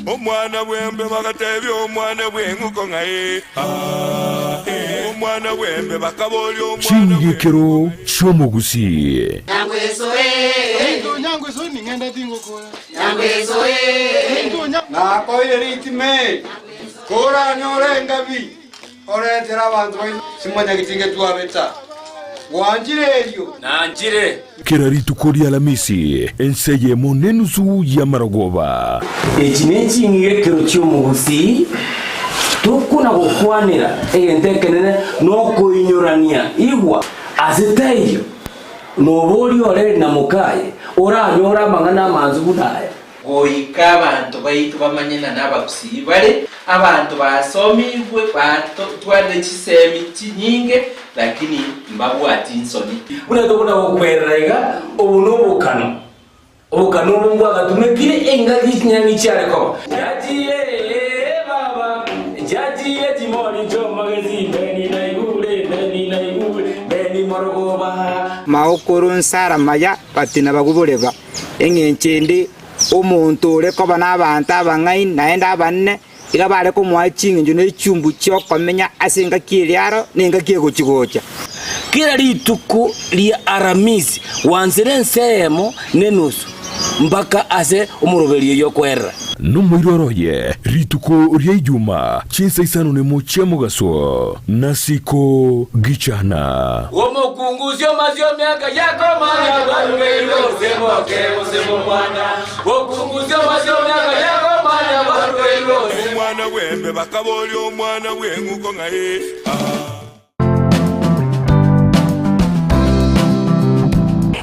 Omwana bw'embe bagatebia omwana bw'eng'uko ng'a ee, aa, ee. Omwana bw'embe bakaboria omwana Ching'igekero chi'omogusii. Nakoire ritime, koranyore engabi, orentere abanto baino simonyageti ngetwabeta. Gwanchire erio? Nanchire. Kera rituko ri'Alamisi, ense eyemo nenusu y'amarogoba. Echi neching'igekero chi'omogusii, tokona gokwanera egento ekenene nokoinyorania. Igwa, ase taiyo noboria ore na mokaye oranyore amang'ana amansu buna aya. Goika abanto baito bamanye ng'a nabagusii bare, abanto basomigwe, batwarire chisemi chinyinge, lakini mbabwati nsoni. Buna tokona gokwerera iga, obo nobokano, obokano obo mbwagatumekire engaki chinyang'i chiare koba. Chiachire baba, chiachire chimori chi'omogesi, Beni naigure, Beni naigure, Beni morogoba. Maokoro nsara maya but nabagwo boreba. Eng'encho ende, omonto ore koba nabaanto abang'aini naende abanene, iga bare komoa ching'encho ne chiumbu chi'okomenya ase engaki eria aro na engaki egochi-gocha. Kera rituko ria Aramisi gwansire ense eyemo nenusu mpaka ase omoroberio oyio okwerera. Nomoiroro oye rituko ria Ijuma chinsa isano nemo chia mogaso, nasiko gichana. Omokungusia omasio miaka yakomanya barugeirwe gose moke gose momwana. Okungusia omasio miaka yakomanya barugeirwe gose. Omwana bw'embe bakaboria omwana bw'eng'uko ng'ai?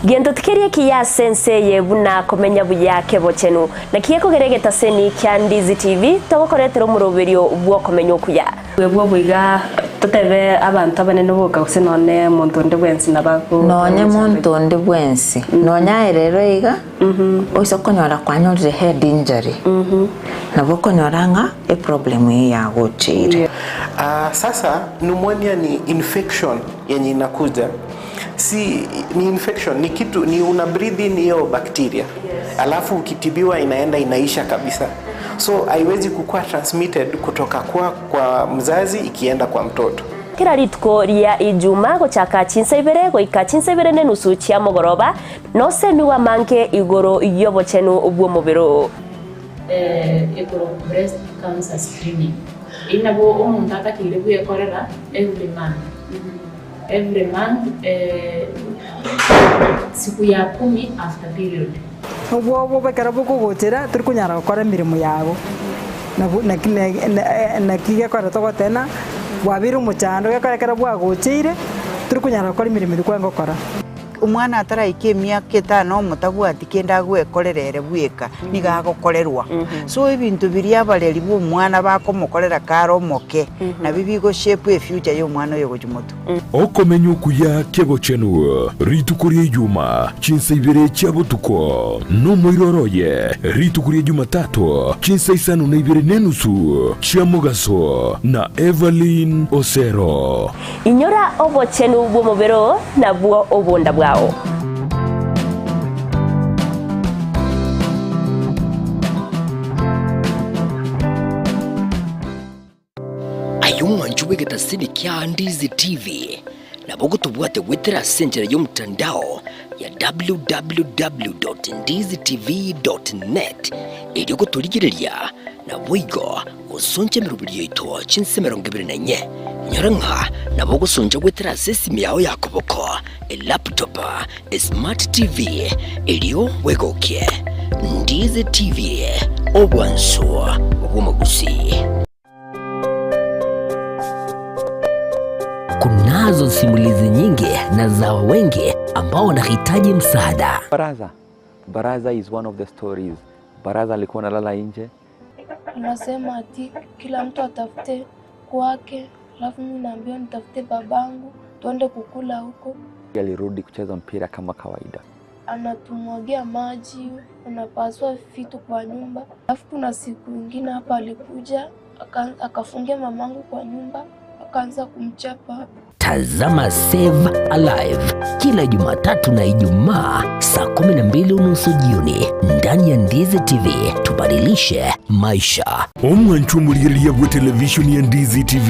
Gento tikeri ekiya ase ense eye buna komenya buya kebochenu. Naki gekogera egetaseni kia Ndizi TV togokoretera omoroberio bw'okomenya okuya. Bwebwo boiga totebe abanto abanene boka gose nonye monto onde bwensi nabo Nonye monto onde bwensi, nonye aye rero iga, oise konyora kwanyorire head injury, nabo okonyora ng'a eproblem eye yagocheire. Sasa pneumonia ni infection yenye inakuja si ni infection ni kitu ni una breathe in hiyo bacteria alafu ukitibiwa inaenda inaisha kabisa so haiwezi kukua transmitted kutoka kwa, kwa mzazi ikienda kwa mtoto Kera rituko ria Ijuma gochaka chinsa ibere goika chinsa ibere nenusu chia mogoroba, nosemigwe amange igoro y'obochenu bw'omobere oo. Ekorokwa breast cancer screening. Eyio nabo omonto atakeire bwekorera every month. Every month siku ya kumi after period. Obwoba ekero bokogochera tori konyara gokora emeremo yago, nabo naki naki gekogera togoteba bwabeire omochando gekogera ekero bwagocheire tori konyara gokora emeremo eria kwarenge gokora. Omwana ataraika emiaka etano omotabwati kende agwekorera ere bweka, nigo agokorerwa. So ebinto biria abareri ba omwana bakomokorera kare omoke, nabio bigo shape efuture ya omwana oyo gochia motwe. Okomenya okuya kebochenu rituko ria Ijuma chinsa ibere chia botuko, nomoiroro oye rituko ria Jumatato chinsa isano na ibere nenusu chia mogaso na Evelyn Osero. Inyora obochenu bw'omobere oo, nabwo obonda bwao. Aye omwancho bw'egetasini kia Ndizi TV, nabo ogotobwate goetera ase enchera y'omotandao ya www.ndizitv.net erio gotorigereria naboigo gosoncha emeroberi yaito chinse 24. Inyora ng'a nabo ogosoncha goetera ase esimi yao ya koboko, elaptop, esmart TV, erio bwegokie. Ndizi TV, obwansu bw'omogusii. Kunazo simulizi nyingi na za wengi ambao wanahitaji msaada. Baraza. Baraza is one of the stories. Baraza alikuwa analala nje. Anasema ati kila mtu atafute kwake, alafu mimi naambiwa nitafute babangu tuende kukula huko. Alirudi kucheza mpira kama kawaida. Anatumwagia maji, unapasua vitu kwa nyumba. Alafu kuna siku ingine hapa alikuja akafungia mamangu kwa nyumba akaanza kumchapa. Tazama Save Alive kila Jumatatu na Ijumaa saa 12:30 jioni ndani ya Ndizi TV. Tubadilishe maisha. Omwancho omorigereria bwe televishoni ya Ndizi TV,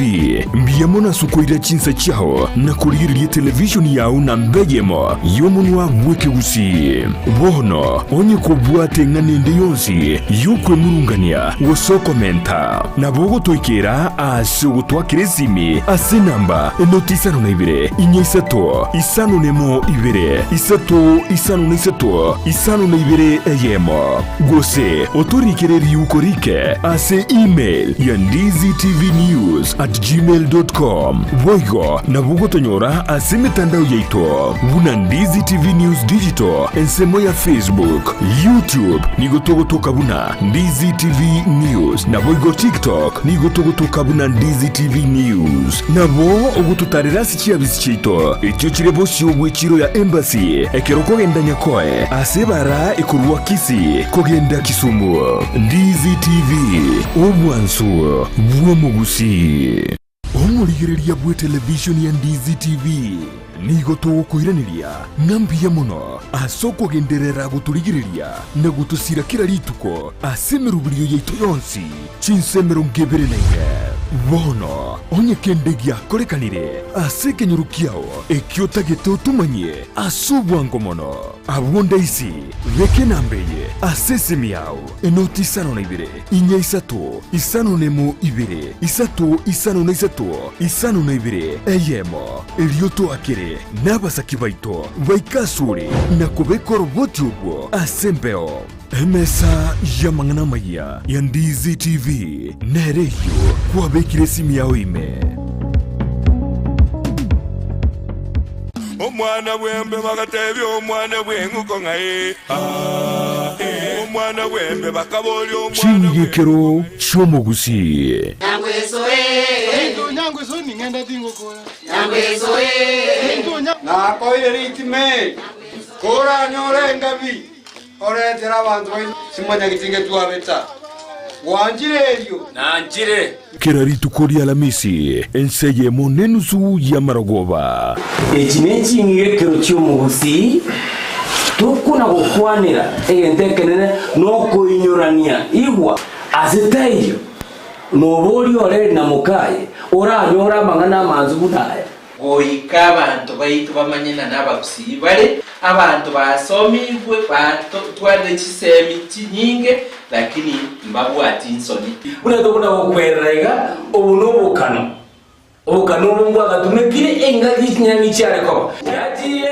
mbuya mono ase okoira chinsa chiao na korigereria televishoni yao namba eyemo y'omonwa bw'ekegusii. Bono onye kobwate eng'ana ende yonsi y'okwemurungania gose okomenta, nabo ogotoikera ase ogotwakera esimi ase enamba enoti isano na ibere, inya isato, isano nemo ibere, isato isano na isato, isano na ibere eyemo. Gose otorikere riuko rike ase email ya ndizitvnews at gmail dot com. Boigo nabo ogotonyora ase emetandao yaito buna Ndizi TV News Digital ensemo ya Facebook, YouTube nigo togotoka buna Ndizi TV News naboigo TikTok nigo togotoka buna Ndizi TV News. Nabo ogototarera ase chiabisi chiaito echio chire bosio bw'echiro ya Embassy ekero okogenda Nyakoe ase ebara ekorwa Kisii kogenda Kisumu. Ndizi TV, obwansu bw'omogusii. Omorigereria bw'etelevishoni ya Ndizi TV. Nigo togokoiraneria ng'a mbuya mono ase okogenderera gotorigereria na gotosira kera rituko ase emeroberio yaito yonsi chinsa 24. Bono onye kende giakorekanire ase ekenyoro kiao ekio otagete otomanyie ase obwango mono, abwo ndaisi beka enamba eye ase esimi yao, enoti 52 4 3 5 1 2 3 5 3 52 1, erio toakere nabasaki baito baike asore na kobeka oroboti orwo ase embeo. Emesa y'amang'ana amayia ya Ndizi TV nere eyio kwabekire esimi yao ime. Omwana bw'embe bagatebia omwana bw'eng'uko ng'a ee, aa, ee. Omwana bw'embe bakaboria omwana Ching'igekero chi'omogusii. Nakoire ritime, koranyore engabi, oretere abanto baino simwanyagetinge twabeta. Gwanchire erio? Nanchire. Kera rituko ri'Alamisi, ense eyemo nenusu y'amarogoba. Echi neching'igekero chi'omogusii, tokona gokwanera egento ekenene nokoinyorania igwa ase taiyo noboria oreri na mokaye oranyore amang'ana amansu buna aya. Goika abanto baito bamanye ng'a nabagusii bare, abanto basomigwe, batwarire chisemi chinyinge, lakini mbabwati nsoni. Buna tokona gokwerera iga, obo nobokano, obokano obo mbwagatumekire engaki chinyang'i chiare koba. Chiachire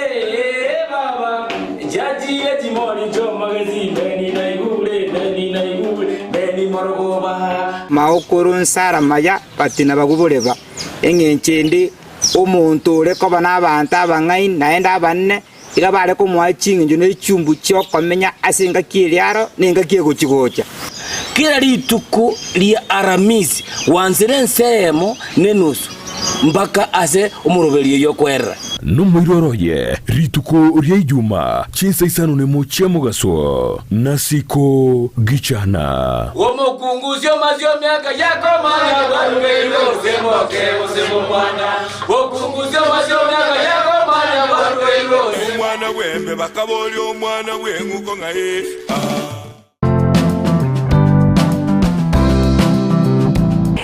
baba, chiachire chimori chi'omogesi, meni naigure, meni naigure, meni morogoba. Maokoro nsara maya batina baguboreba. Engencho ende, omonto ore koba nabaanto abang'aini naende abanene, iga bare komoa ching'encho ne chumbu chi'okomenya ase engaki eria aro na engaki egochi-gocha. Kera rituko ria Aramisi gwansire ense eyemo nenusu mpaka ase omoroberio y'okwerera. Nomoiroro oye rituko ria Ijuma chinsa isano nemo chia mogaso, nasiko gichana. Omokungusia omasie omiaka yakomanya bwarugeirwe gose moke gose momwana. Okungusia omasie omiaka yakomanya bwarugeirwe gose. Omwana bw'embe bakaboria omwana bw'eng'uko ng'a ee, aa.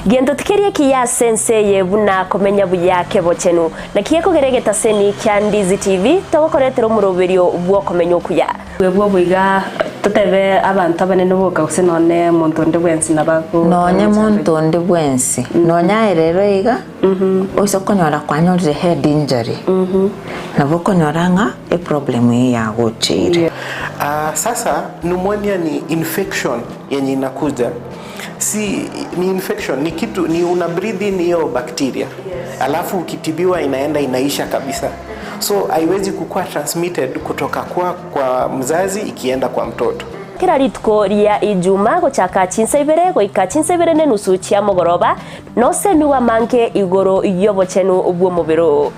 Gento tikeri ekiya ase ense eye buna komenya buya kebochenu. Naki gekogera egetaseni kia Ndizi TV togokoretera omoroberio bw'okomenya okuya. Bwebwo boiga totebe abanto abanene boka gose nonye monto onde bwensi nabo Nonye monto onde bwensi, nonye aye rero iga, oise okonyora kwanyorire head injury, nabo okonyora ng'a eproblem eyio yagocheire. Ah, sasa pneumonia ni infection yenye inakuja si ni infection ni kitu ni una breathe in hiyo bacteria alafu ukitibiwa inaenda inaisha kabisa so haiwezi kukuwa transmitted kutoka kwa, kwa mzazi ikienda kwa mtoto Kera rituko ria Ijuma gochaka chinsa ibere goika chinsa ibere nenusu chia mogoroba, nosemigwe amange igoro y'obochenu bw'omobere oo.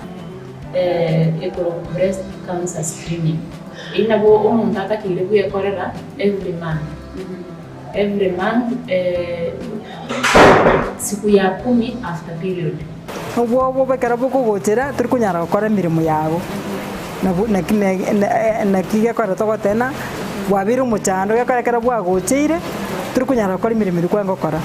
Ekero breast cancer screening, eyio nabo omonto atakeire bwekorera every month, every month siku ya kumi after period. Obwoba ekero bokogochera tori konyara gokora emeremo yago, nabo naki naki gekogera togoteba bwabeire omochando gekogera ekero bwagocheire tori konyara gokora emeremo eria kwarenge gokora.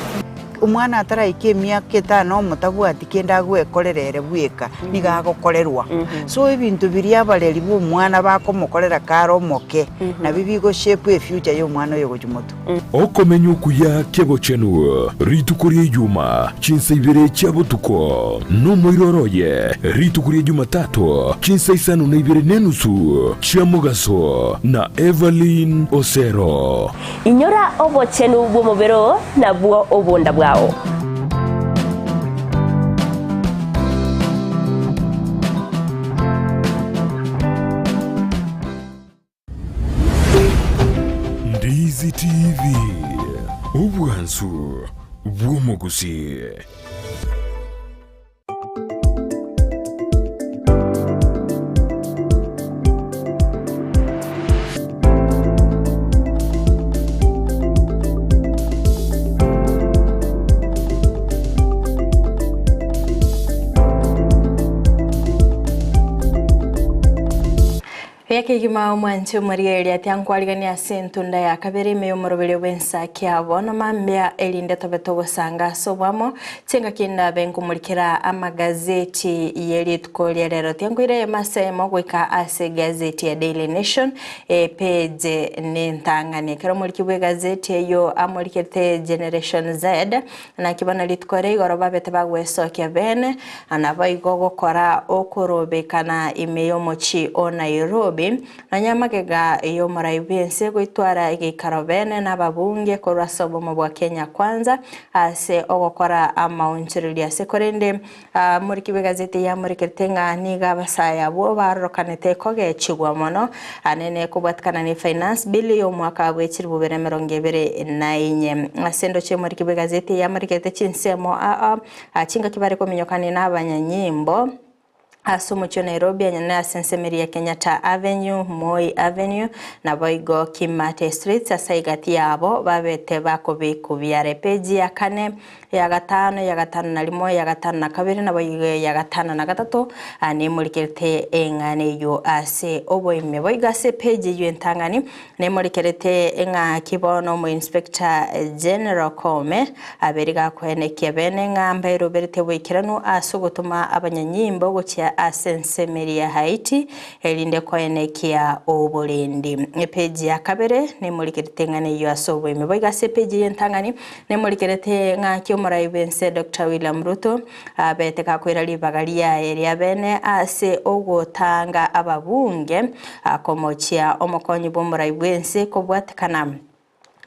Omwana ataraika emiaka etano omotabwati kende agwekorera ere bweka, nigo agokorerwa. So ebinto biria abareri ba omwana bakomokorera kare omoke, nabio bigo shape efuture ya omwana oyo gochia motwe. Okomenya okuya kebochenu rituko ria Ijuma chinsa ibere chia botuko, nomoiroro oye rituko ria Jumatato chinsa isano na ibere nenusu chia mogaso na Evelyn Osero. Inyora obochenu bw'omobere oo, nabwo obonda bwao. Ndizi TV, obwansu bw'omogusii. Miaka egima omwanche omorigereria ati ankwarigania ase entunda ya kabere ime y'omoroberio bw'ensaki abo na mambia erinde tobe togosanga ase obwamo chingaki ndabe nkomorikera amagazeti ye rituko ria rero tiankoira eyemo ase eyemo goika ase egazeti ya Daily Nation epeje nentang'ani ekero omoriki bw'egazeti eyio amorikete Generation Z Naki bono rituko ria igoro babete bagwesokia bene, naboigo gokora okorobekana ime y'omochie o Nairobi, nonya amagega y'omorai bw'ense goitwara egeikaro bene n'ababunge korwa ase obomo bwa Kenya Kwanza ase ogokora amaonchoreria ase korende Omoriki bw'egazeti yamorekerete ng'a nigo abasae abwo barorokanete kogechigwa mono anene kobwatikana ne Finance Bill y'omwaka bwe chilifu bibere emerongo ebere na inye. Ase endoche y'omoriki bw'egazeti yamorekerete chinsemo aa chingaki bare kominyokania n'abanyanyimbo ase omochie o Nairobi anyene ase ensemeri ya Kenyatta Avenue, Moi Avenue naboigo Kimathi Streets ase egati yabo babete bakobekwa biare. Page ya kane Eya gatano, eya gatano na rimo, eya gatano na kabere, naboigo eya gatano na gatato, nemorikerete eng'ana eyio ase oboime. Boigo ase epeji eyio entang'ani, nemorikerete eng'aki bono omoinspector general Koome abere gakoenekia bene ng'a mbairoberete boikeranu ase ogotoma abanyanyimbo gochia ase ensemo eria ya Haiti erinde koenekia oborendi. Epeji ya kabere nemorikerete eng'ana eyio ase oboime. Boigo ase epeji eyio entang'ani, Nemorikerete ng'aki omorai bw'ense Doctor William Ruto abete gakoira ribaga riaye ria bene ase ogotanga ababunge komochia omokonyi bw'omorai bw'ense kobwatekana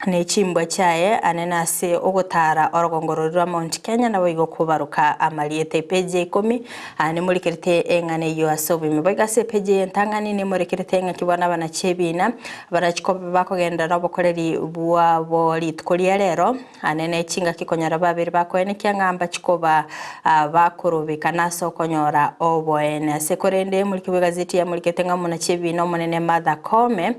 ne chimbwa chiaye anene ase ogotara orogongo roria rwa Mount Kenya naboigo kobaroka amarieta epeji ya ikomi nemorikerete eng'ana eyio ase oboime boigo ase epeji eye entang'ani nemorikerete ng'aki bono abanachi ebina Barachie koba bakogenda nobokoreri bwabo rituko ria rero, ane ne chingaki konyora babere bakoenekia ng'a mbachie koba bakorobekana ase okonyora oboene. Ase korende omoriki bw'egazeti yamorikete ng'a omonachi ebiina omonene Martha Koome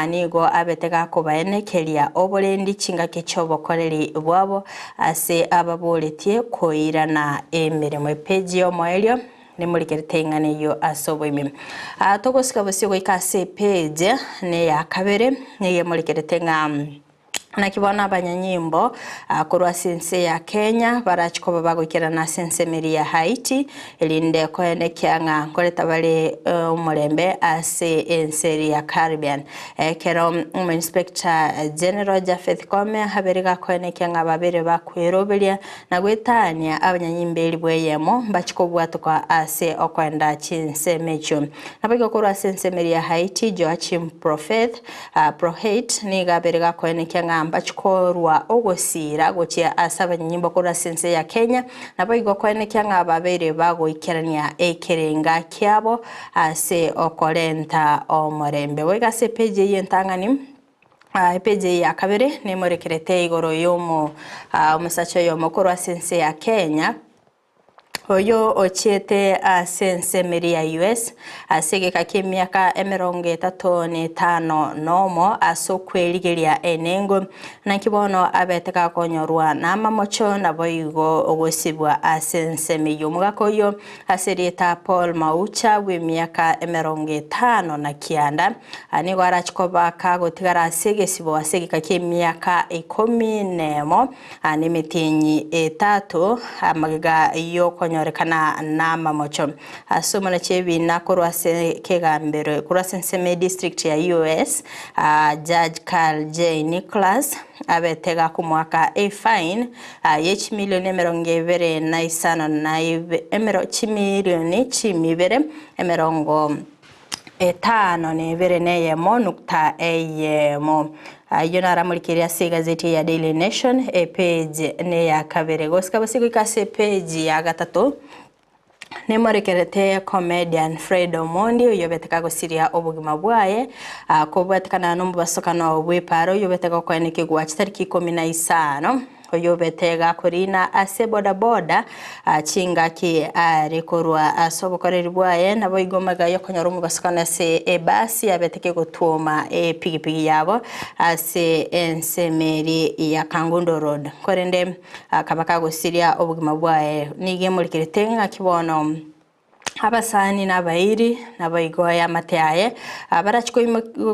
nigo abete gakobaenekeria oborendi chingaki chi'obokoreri bwabo ase ababoretie koirana emeremo. Epeji y'omoerio. Nemorikerete ing'ana eyio ase oboime. Aa togosika bosio goika ase epage neya kabere, nigo emorikerete ng'a naki bono abanyanyimbo korwa ase ense ya Kenya barachie koba bagoikerana ase ensemo eria ya Haiti, erinde koenekia ng'a nkoreta bare omorembe ase ense eria ya Caribbean. Ekero Omoinspector General Japheth Koome abere gakoenekia ng'a babere bakweroberia Na goetania abanyanyimba elifu eyemo mbachie kobwatoka ase okoenda chinsemo echio. Naboigo korwa ase ensemo eria ya Haiti, Joachim Profeth, Proheit, nigo abere gakoenekia ng'a mbachie korwa ogosiira gochia ase abanyanyimbo korwa ase ense ya Kenya, naboigo koenekia ng'a babeire bagoikerania ekerenga kiabo ase okorenta omorembe. Boigo ase epeji eyio entang'ani. Epeji eye ya kabere nemorekerete igoro y'omo omosacha oyomo korwa ase ense ya Kenya, oyio ochiete ase ensemo eria ya US ase egeka ki'emiaka emerongo etato na etano nomo ase okwerigeria enengo. Naki bono abete gakonyorwa namamocho naboigo ogosibwa ase ensemo eyio. Omogaka oyio Ase erieta Paul Maucha bw'emiaka emerongo etano na kianda, nigo arachie koba kagotigara ase egesibo ase egeka ki'emiaka ikomi nemo na emetienyi etato amagega y'okonyorekana namamocho. Ase omonachi ebiina korwa ase ekegambero korwa ase ensemo edistrict ya US, Judge Carl J. Nicholas abete gakomoaka efine ye chimilioni emerongo ebere na isano na emero chimilioni chimibere emerongo etano na ebere na eyemo nukta eyemo. Ayio naramorikerie ase egazeti ya Daily Nation epage neya kabere. Gosika bosio goika ase epage ya gatato. Nemorekerete comedian Fred Omondi oyio obete kagosiria obogima bwaye kobwatekana nomobasokano bw'epaaro oyio obete gokoenekigwa chitariki ikomi na isano oyio obete gakorina ase bodaboda chingaki are korwa ase obokoreri bwaye naboigo magega yokonyora omobasokano ase ebasi yabete kegotwoma epigipigi yabo ase ensemo eria ya Kangundo Road korende Akaba kagosiria obogima bwaye. Nigo emorikerete ng'aki bono Abasani na abairi naboigo eamate yaye barachie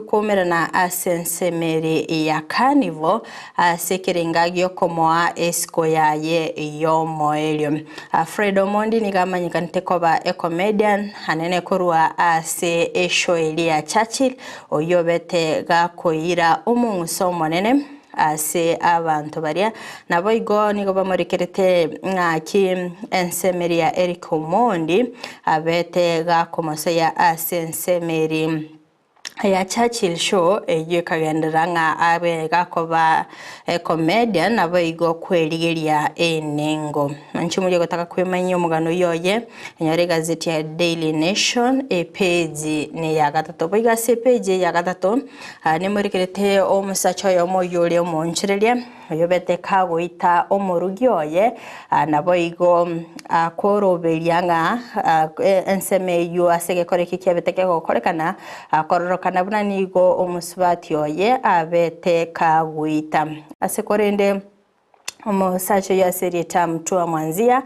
koumerana ase ensemeri ya Carnival ase ekerenga gi'okomoa esiko yaye y'omoerio. Fred Omondi nigo amanyekanete koba ecomedian anene korwa ase eshow eria ya Churchill oyio obete gakoira omong'uso omonene Ase abanto baria naboigo nigo bamorekerete ng'aki ensemeri ya Eric Omondi abete gakomosoyia ase ensemeri ya Churchill Show eyio ekagenderera ng'a abe gakoba ecomedian naboigo kwerigeria enengo. Inche moria gotaka kwemanyia omogano oyio oye enyore egazeti ya Daily Nation epage neya gatato. Boigo ase epage eye ya gatato Nimorikerete omosacha oyomo oyio ore omoonchoreria, oyobete kagoita omorugi oye, naboigo akoroberia ng'a ensemo eyio ase egekora ekio kiabete kegokorekana, kororokana buna nigo omosubati oye abete kagoita. Ase korende Omosacha oyio ase erieta Mutua Mwanzia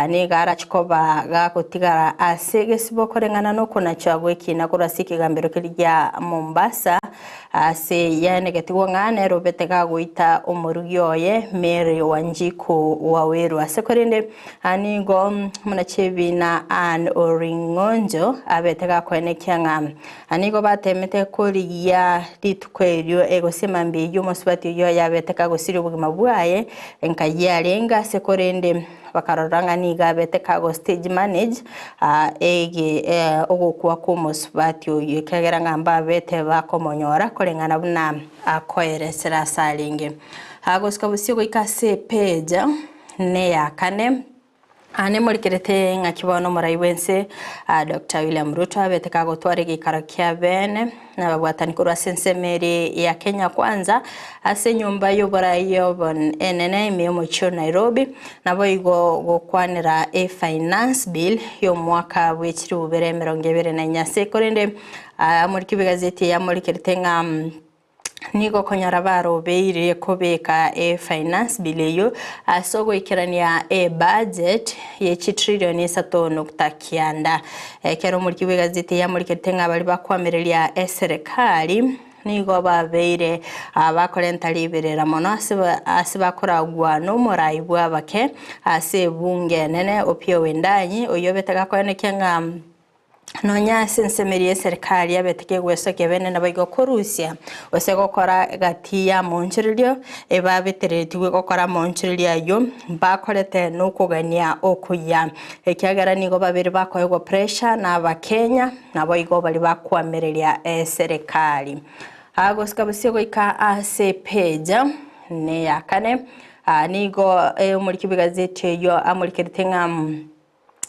nigo arache koba gagotigara ase egesibo koreng'ana nokonachwa gw'ekiina korwa ase ekegambero keria gia Mombasa ase yaenegetigwe ng'a nere obete gagoita omorugi oye Mary Wanjiku Waweru. Ase korende nigo omonachi ebiina Ann Oring'onjo abete gakoenekia ng'a Nigo bateemete korigia rituko erio gose mambia eyio omosubati oyio ayabete kagosiria obogima bwaye, nkayia arenge ase korende bakarora ng'a nigo abete kago stage manage ege ogokwa kw'omosubati oyio ekiagera ng'a mbabete bakomonyora koreng'ana buna akoeresera ase arenge. Gosika bosio goika ase epage neya kane. Nemorikerete ng'aki bono omorai bw'ense Doctor William Ruto abete kagotwara egeikaro kia bene nababwatani korwa ase ensemo ere ya Kenya Kwanza ase enyomba y'oborai enene ime y'omochie o Nairobi naboigo gokwanera e-finance bill y'omwaka bwe chilifu bibere emerongo ebere na inya. Ase korende omoriki bw'egazeti eye amorikerete ng'a Nigo okonyora barobeire kobeka e-finance bill eyio ase ogoikerania e-budget ye chitrillion isato nukta kianda. Ekero omoriki bw'egazeti eye amorikete ng'a baria bakoamereria eserekari nigo babeire bakorenta riberera mono ase ase bakoragwa nomorai bw'abake ase ebunge enene Opiyo Wendanyi oyio obete gakoenekia ng'a Nonya ase ensemo eria y'eserikari yabete kegwesokia bene naboigo korusia gose gokora gati y'amoonchorerio, ebabetereretigwe gokora amoonchorerio ayio, mbakorete nokogania okuya, ekiagera nigo babere bakoegwa pressure na abakenya, naboigo baria bakoamereria eserikari. Gosika bosio goika ase epeja neya kane, nigo omoriki bw'egazeti eyio amorikerete ng'a.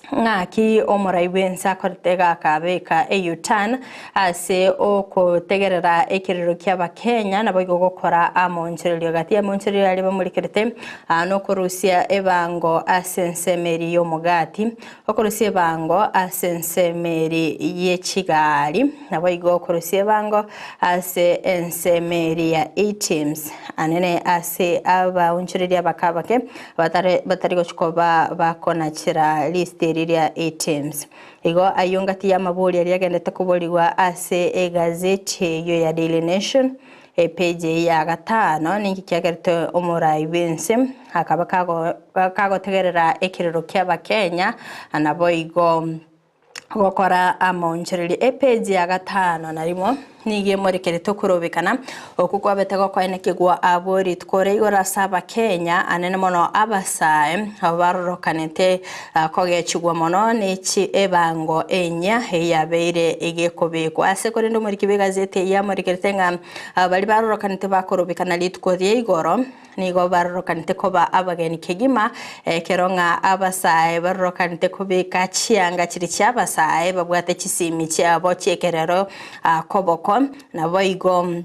Ng'aki omorai bw'ense akorete gakabeka e-U-turn ase okotegerera ekerero ki'Abakenya naboigo gokora amoonchorerio gati y'amoonchorerio aria bamorekerete nokorusia ebango ase ensemo eria y'omogati, okorusia ebango ase ensemo eria ye chigari, naboigo okorusia ebango ase ensemo eria ya e-teams anene ase abaonchoreria abake abake Batare batari gochia koba bakonachera list eri ria items. Igo ayio ngati y'amabori aria agendete koborigwa ase egazeti eyio ya Daily Nation epage eye ya gatano ninki kiagerete omorai bw'ense akaba kago kagotegerera ekerero ki'abakenya naboigo Gokora amaonchoreria epeji ya gatano na rimo nigo emorekerete okorobekana okwo kwabete gokoenekigwa abwo rituko ria igoro ase abakenya anene mono abasae abwo barorokanete kogechigwa mono ne chi ebango enyia eyabeire egekobekwa ase korende omoriki bw'egazeti eye amorekerete ng'a baria barorokanete bakorobekana rituko ria igoro Nigo barorokanete koba abageni kegima, ekero ng'a abasae barorokanete kobeka chianga chiria chi'abasae babwate chisimi chiabo chi'ekerero koboko, naboigo.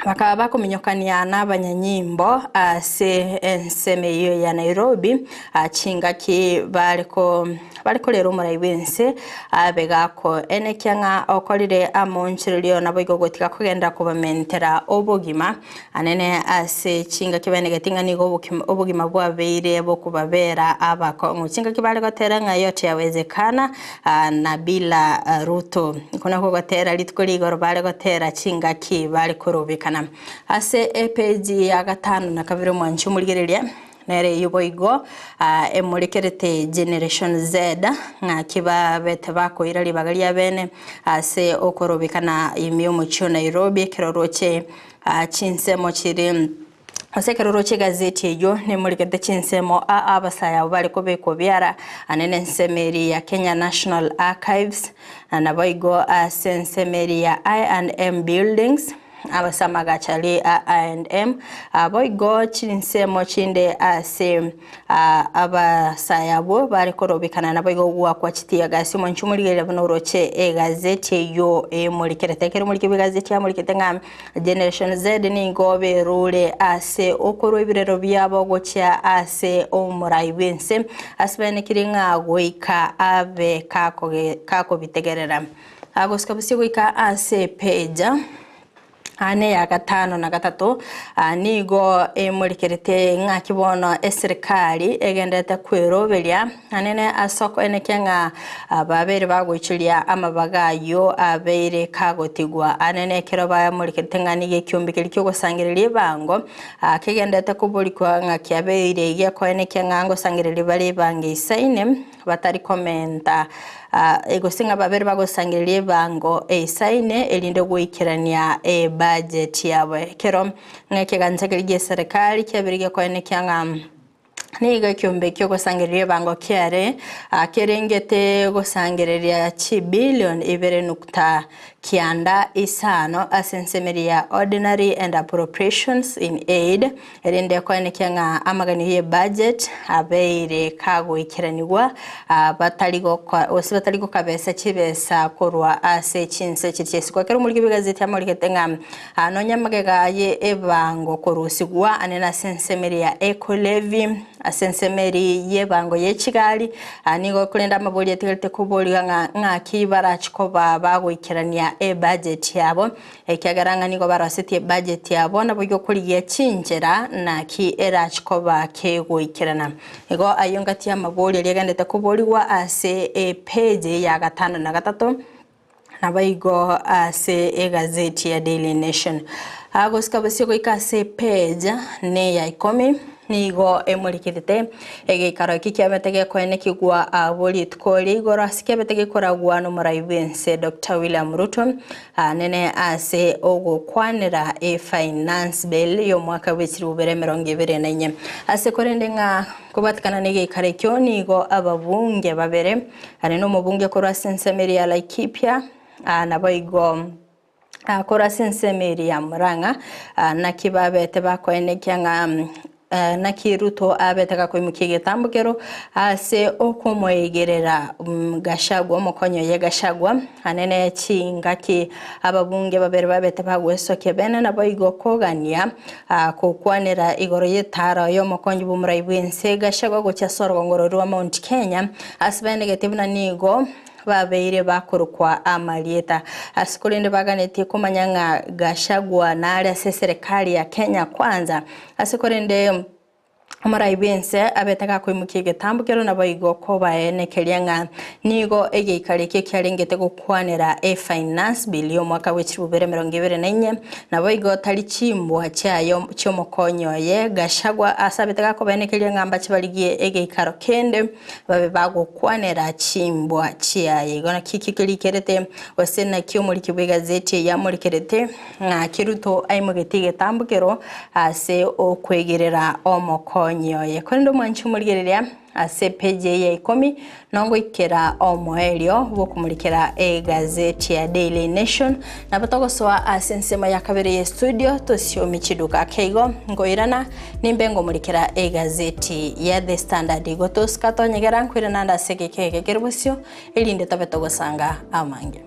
Bakaba bakominyokania nabanyanyimbo ase ensemo eyio ya Nairobi chingaki bare ko bare korera omorai bw'ense abe gako enekia ng'a okorire amoonchorerio naboigo gotiga kogenda kobamentera obogima anene ase chingaki baenegeti ng'a nigo obogima bwabeire bokobabera abakong'u. Chingaki bare gotera ng'a yote yawezekana na bila Ruto. Oko nakwo gotera rituko rigoro bare gotera chingaki bare korobekana. Ase epeji ya gatano na kabere omwanchi omorigereria nere eyio boigo emorekerete Generation Z ng'aki babete bakoira ribaga ria bene ase okorobekana ime y'omochie o Nairobi ekero roche chinsemo chiri Ase ekero roche egazeti eyio nemorigete chinsemo aa abasae abo bare kobekwa biara ane nensemo eria ya Kenya National Archives na naboigo ase ensemo eria ya I&M Buildings ase amagacho aria a I&M boigo chinsemo chinde ase abasae abwo bare korobekana naboigo goakwa chitear gas. Omonche omorigereria buna oroche egazeti eyio emorikerete. Ekero omoriki bw'egazeti amorikete ng'a Generation Z nigo berure ase okorwa ebirero biabo gochia ase omorai bw'ense, ase baenekire ng'a goika abe kakobitegerera. Gosika bosio goika ase epeja ane ya gatano na gatato, nigo emorikerete ng'aki bono eserikari egenderete kweroberia Anene ase okoenekia ng'a ababeire bagoichoria amabaga ayio abeire kagotigwa. Anene ekero bamorekete ng'a nigo ekiombe keria ki'ogosangereria ebango kegenderete koborigwa ng'a kiabeire gekoenekia ng'a ngosangereria bare ebango eisaine batari komenta gose ng'a babere bagosangereria ebango eisaine erinde goikerania ebudget yabo. Ekero ng'a ekegancha keria gi'eserekari kiabeire gekoenekia ng'a Nigo ekiombe ki'ogosangereria ebango kiare kerengete gosangereria chibilion ibere nukta kianda isano ase ensemeri ya Ordinary and Appropriations in Aid, erinde ekoenekia ng'a amaganio y'ebudget abeire kagoikeranigwa batari gose batari gokabesa chibesa korwa ase chinse chiria chiaisiko. Ekero omoriki bw'egazeti amorigete ng'a Nonya amagega aye ebango korusigwa ane nase ensemo eria ya Eco-Levy, ase ensemo eria y'ebango ye chigari, nigo korende amabori atigarete koborigwa ng'a ng'aki barachi koba bagoikerania ebudget yabo, ekiagera ng'a nigo barosetie ebudget yabo naboigo korigia chinchera naki erachi koba kegoikerana. Igo ayio ngati y'amabori aria agenderete koborigwa ase epage ya gatano na gatato. Naboigo ase egazeti ya Daily Nation. Gosika bosio goika ase epage neya ikomi nigo emorikerete egeikaro eki kiabete gekoenekigwa abwo rituko ria igoro ase kiabete gekoragwa nomorai bw'ense Dr. William Ruto nene ase ogokwanera efinance bill y'omwaka bw'echiribu bibere emerongo ebere na inye. Ase korende ng'a kobwatekana negeikaro ekio nigo ababunge babere Are nomobunge korwa ase ensemo eria ya Laikipia, naboigo korwa ase ensemo eria ya Murang'a, naki babete bakoenekia ng'a naki Ruto abete gakoimokia egetambokero ase okomoegerera Gachagua, omokonyi oye Gachagua, anene chingaki ababunge babere babete bagwesokia bene naboigo kogania Gokwanera igoro y'etaaro y'omokonyi bw'omorai bw'ense Gachagua gochia ase orogongo rwa Mount Kenya, ase baenegete buna nigo babeire bakorokwa amarieta. Ase korende baganetie komanya ng'a Gachagua nare ase eserekari ya Kenya Kwanza. Ase korende Omorai bw'ense abete gakoimokia egetambo keria naboigo kobaenekeria ng'a nigo egeikaro ekio kiarengete gokwanera e-Finance Bill y'omwaka bwe chilifu bibere emerongo ebere na inye, naboigo tari chimbwa chiaye chi'omokonyi oye Gachagua ase abete gakobaenekeria ng'a mbache barigie egeikaro kende babe bagokwanera chimbwa chiaye. Igo naki ekio kerikerete gose naki omoriki bw'egazeti eye amorikerete. Ng'aki Ruto aimogetie egetambokero ase okwegerera omokonyi oye. Korende omwanchi omorigereria ase epeji eye ya ikomi nogoikera omoerio bw'okomorikera egazeti ya Daily Nation. Nabo togosoa ase ensemo ya kabere ye studio tosiomi chiduka ake igo nkoirana nimbe ngomorikera egazeti ya The Standard. Igo tosika tonyegera nkoirana ande ase egeka eke kere bosio erinde tobe togosanga amange.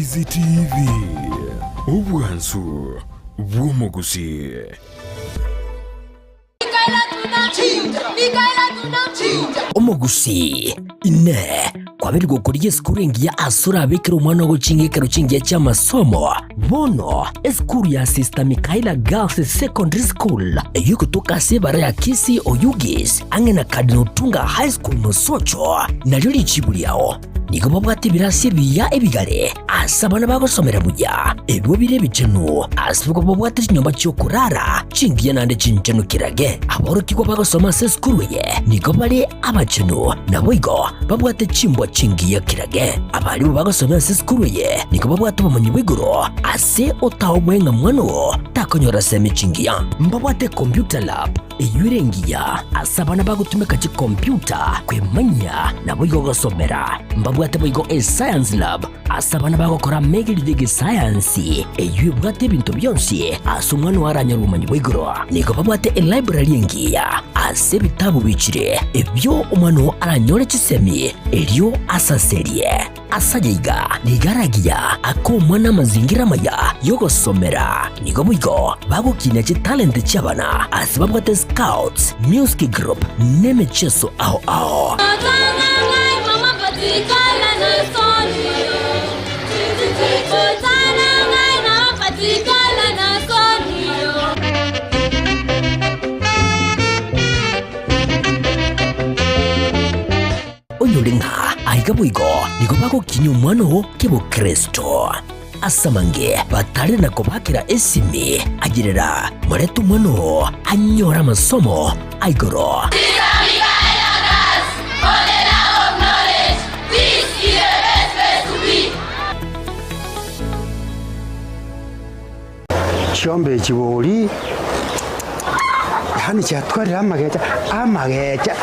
Ndizi TV, obwansu bw'omogusii. Omogusii, Inee, kwabeire gokorigia esukuru engiya ase orabekere omwana ogochinga ekero chingiya chi'amasomo? Bono, esukuru ya Sister Michaela Girls Secondary School, eyio egotoka ase ebara ya Kisii Oyugis, ang'e na Cardinal Otunga High School Mosocho, nario richibu riao. Nigo babwate ebirasi ebiya ebigare ase abana bagosomera buya, ebio bire ebichenu, ase igo babwate chinyomba chi'okorara chingiya naende chinchenu kirage. Aborokigwa bagosoma ase esukuru eye nigo bare abachenu, naboigo babwate chimbwa chingiya kirage. Abarimu bagosomia ase esukuru eye nigo babwate obomanyi bwa igoro ase otaobwe ng'a mwana oo takonyora semi chingiya. Mbabwate computer lab Eyio ere engiya ase abana bagotumeka chikompiuta kwemanyia naboigo gosomera. Mbabwate boigo escience lab ase abana bagokora amegerio y'egesayansi eyio ebwate ebinto bionsi ase omwana oo aranyore obomanyi bwa igoro. Nigo babwate elibrary engiya ase ebitabu bichire ebio omwana oo aranyore chisemi erio asaserie. Ase ayaiga nigo aragiya ake omwana amazingira amaya y'ogosomera. Nigo boigo bagokinia chitalenti chi'abana ase babwate scouts, music group, n'emecheso ao ao. Onyore ng'a aiga boigo nigo bagokinyia omwana oo kebokristo. Ase amange batare na kobakera esimi, ayerera morete omwana oo anyore amasomo a igoro. Chiombe echi bori, yaani chiatwarire amagecha, amagecha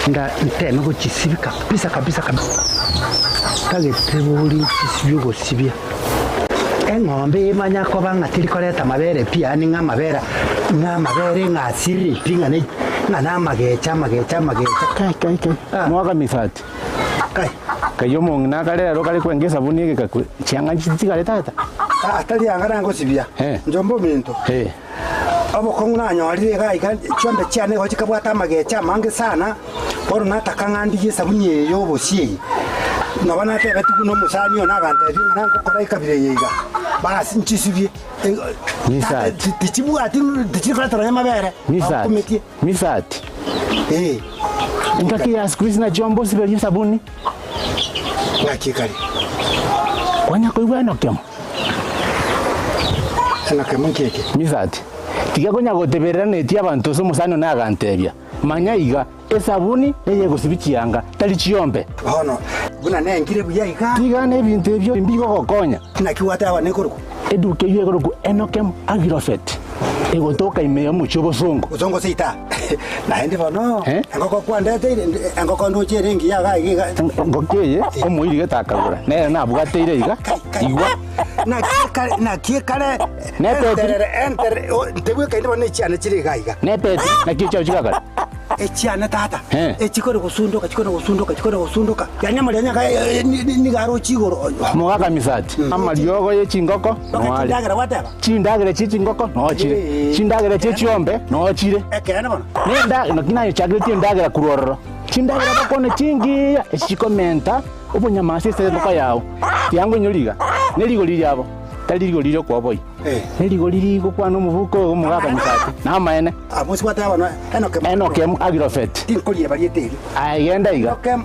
nda nteme gochisibia kabisa kabisa kabisa, ntagete bori nchisibie ogosibia. Eng'ombe emanya koba ng'a teri koreta amabere pi yaani ng'a amabere ng'a amabere ng'a asirire pi ng'a ne ng'a na amagecha amagecha amagecha kai kai kai. Mwaka misati. Kai omong'ina akare ero kare kwenga esabuni egeka chianga nchitigare tata. Atari anga nangosibia, njombe ominto. Obokong'u nanyorire iga iga, chiombe chiane igo chikabwata amagecha amange sana, bono nataka ng'a ndigie esabuni eye y'obosie eye. Nabo natebetigwe buna omosani one agantebia ng'a nangokora ekabira eye iga, basi nchisibie. Tata, tichibwati tichiri koreta nonya amabere, bakumetie. Misati. Engaki ya siku hizi nachio mbosiberie esabuni. Ng'aki ekare? Kwanya koigwa enokemo? Enokemo nki eke? Misati. Tiga konya goteberera netie abanto ase omosani one agantebia, Manya iga, esabuni neyegosibia chianga, tari chiombe. Bono, buna nengire buya iga. Tiga nebinto ebio mbigogokonya. Naki gwateba nekorokwa? Eduka eyio ekorokwa Enokem Agrofert, egotoka ime y'omochie obosongo. Bosongo seita. Naende bono, engoko kwandeteire, engoko ndoche ere engiya iga iga iga. Engoko eye omoiri gete akagora, nere nabwateire iga, igwa. Naki ekare Nepetiri. enterere enterere, ntebwekaini bono echiane chire iga iga. Nepetiri, naki echiao chigakare. Echiane tata, echikore gosundoka, chikore gosundoka, chikore gosundoka, yaani amarianya aka nigo aroche igoro. Mogaka misati, amariogo ye chingoko noare. Chindagera gwateba? Chindagera chie chingoko noo chire, chindagera chie chiombe noo chire. Ekeene bono. Nenda, naki nayechakeretie endagera korwa ororo. Chindagera bakwane chingiya, echi chikomenta obonyamasi ase engoko yao. Tiango inyore iga, nerigori riabo, tari rigori ri'okoboyia. Nerigori rigokwana omobuko oyo omogaka misati, namaene. Amosi gwateba bono, Enokem. Enokem Agrofet. Tinkorieba rieta erio. Aye genda iga. Enokem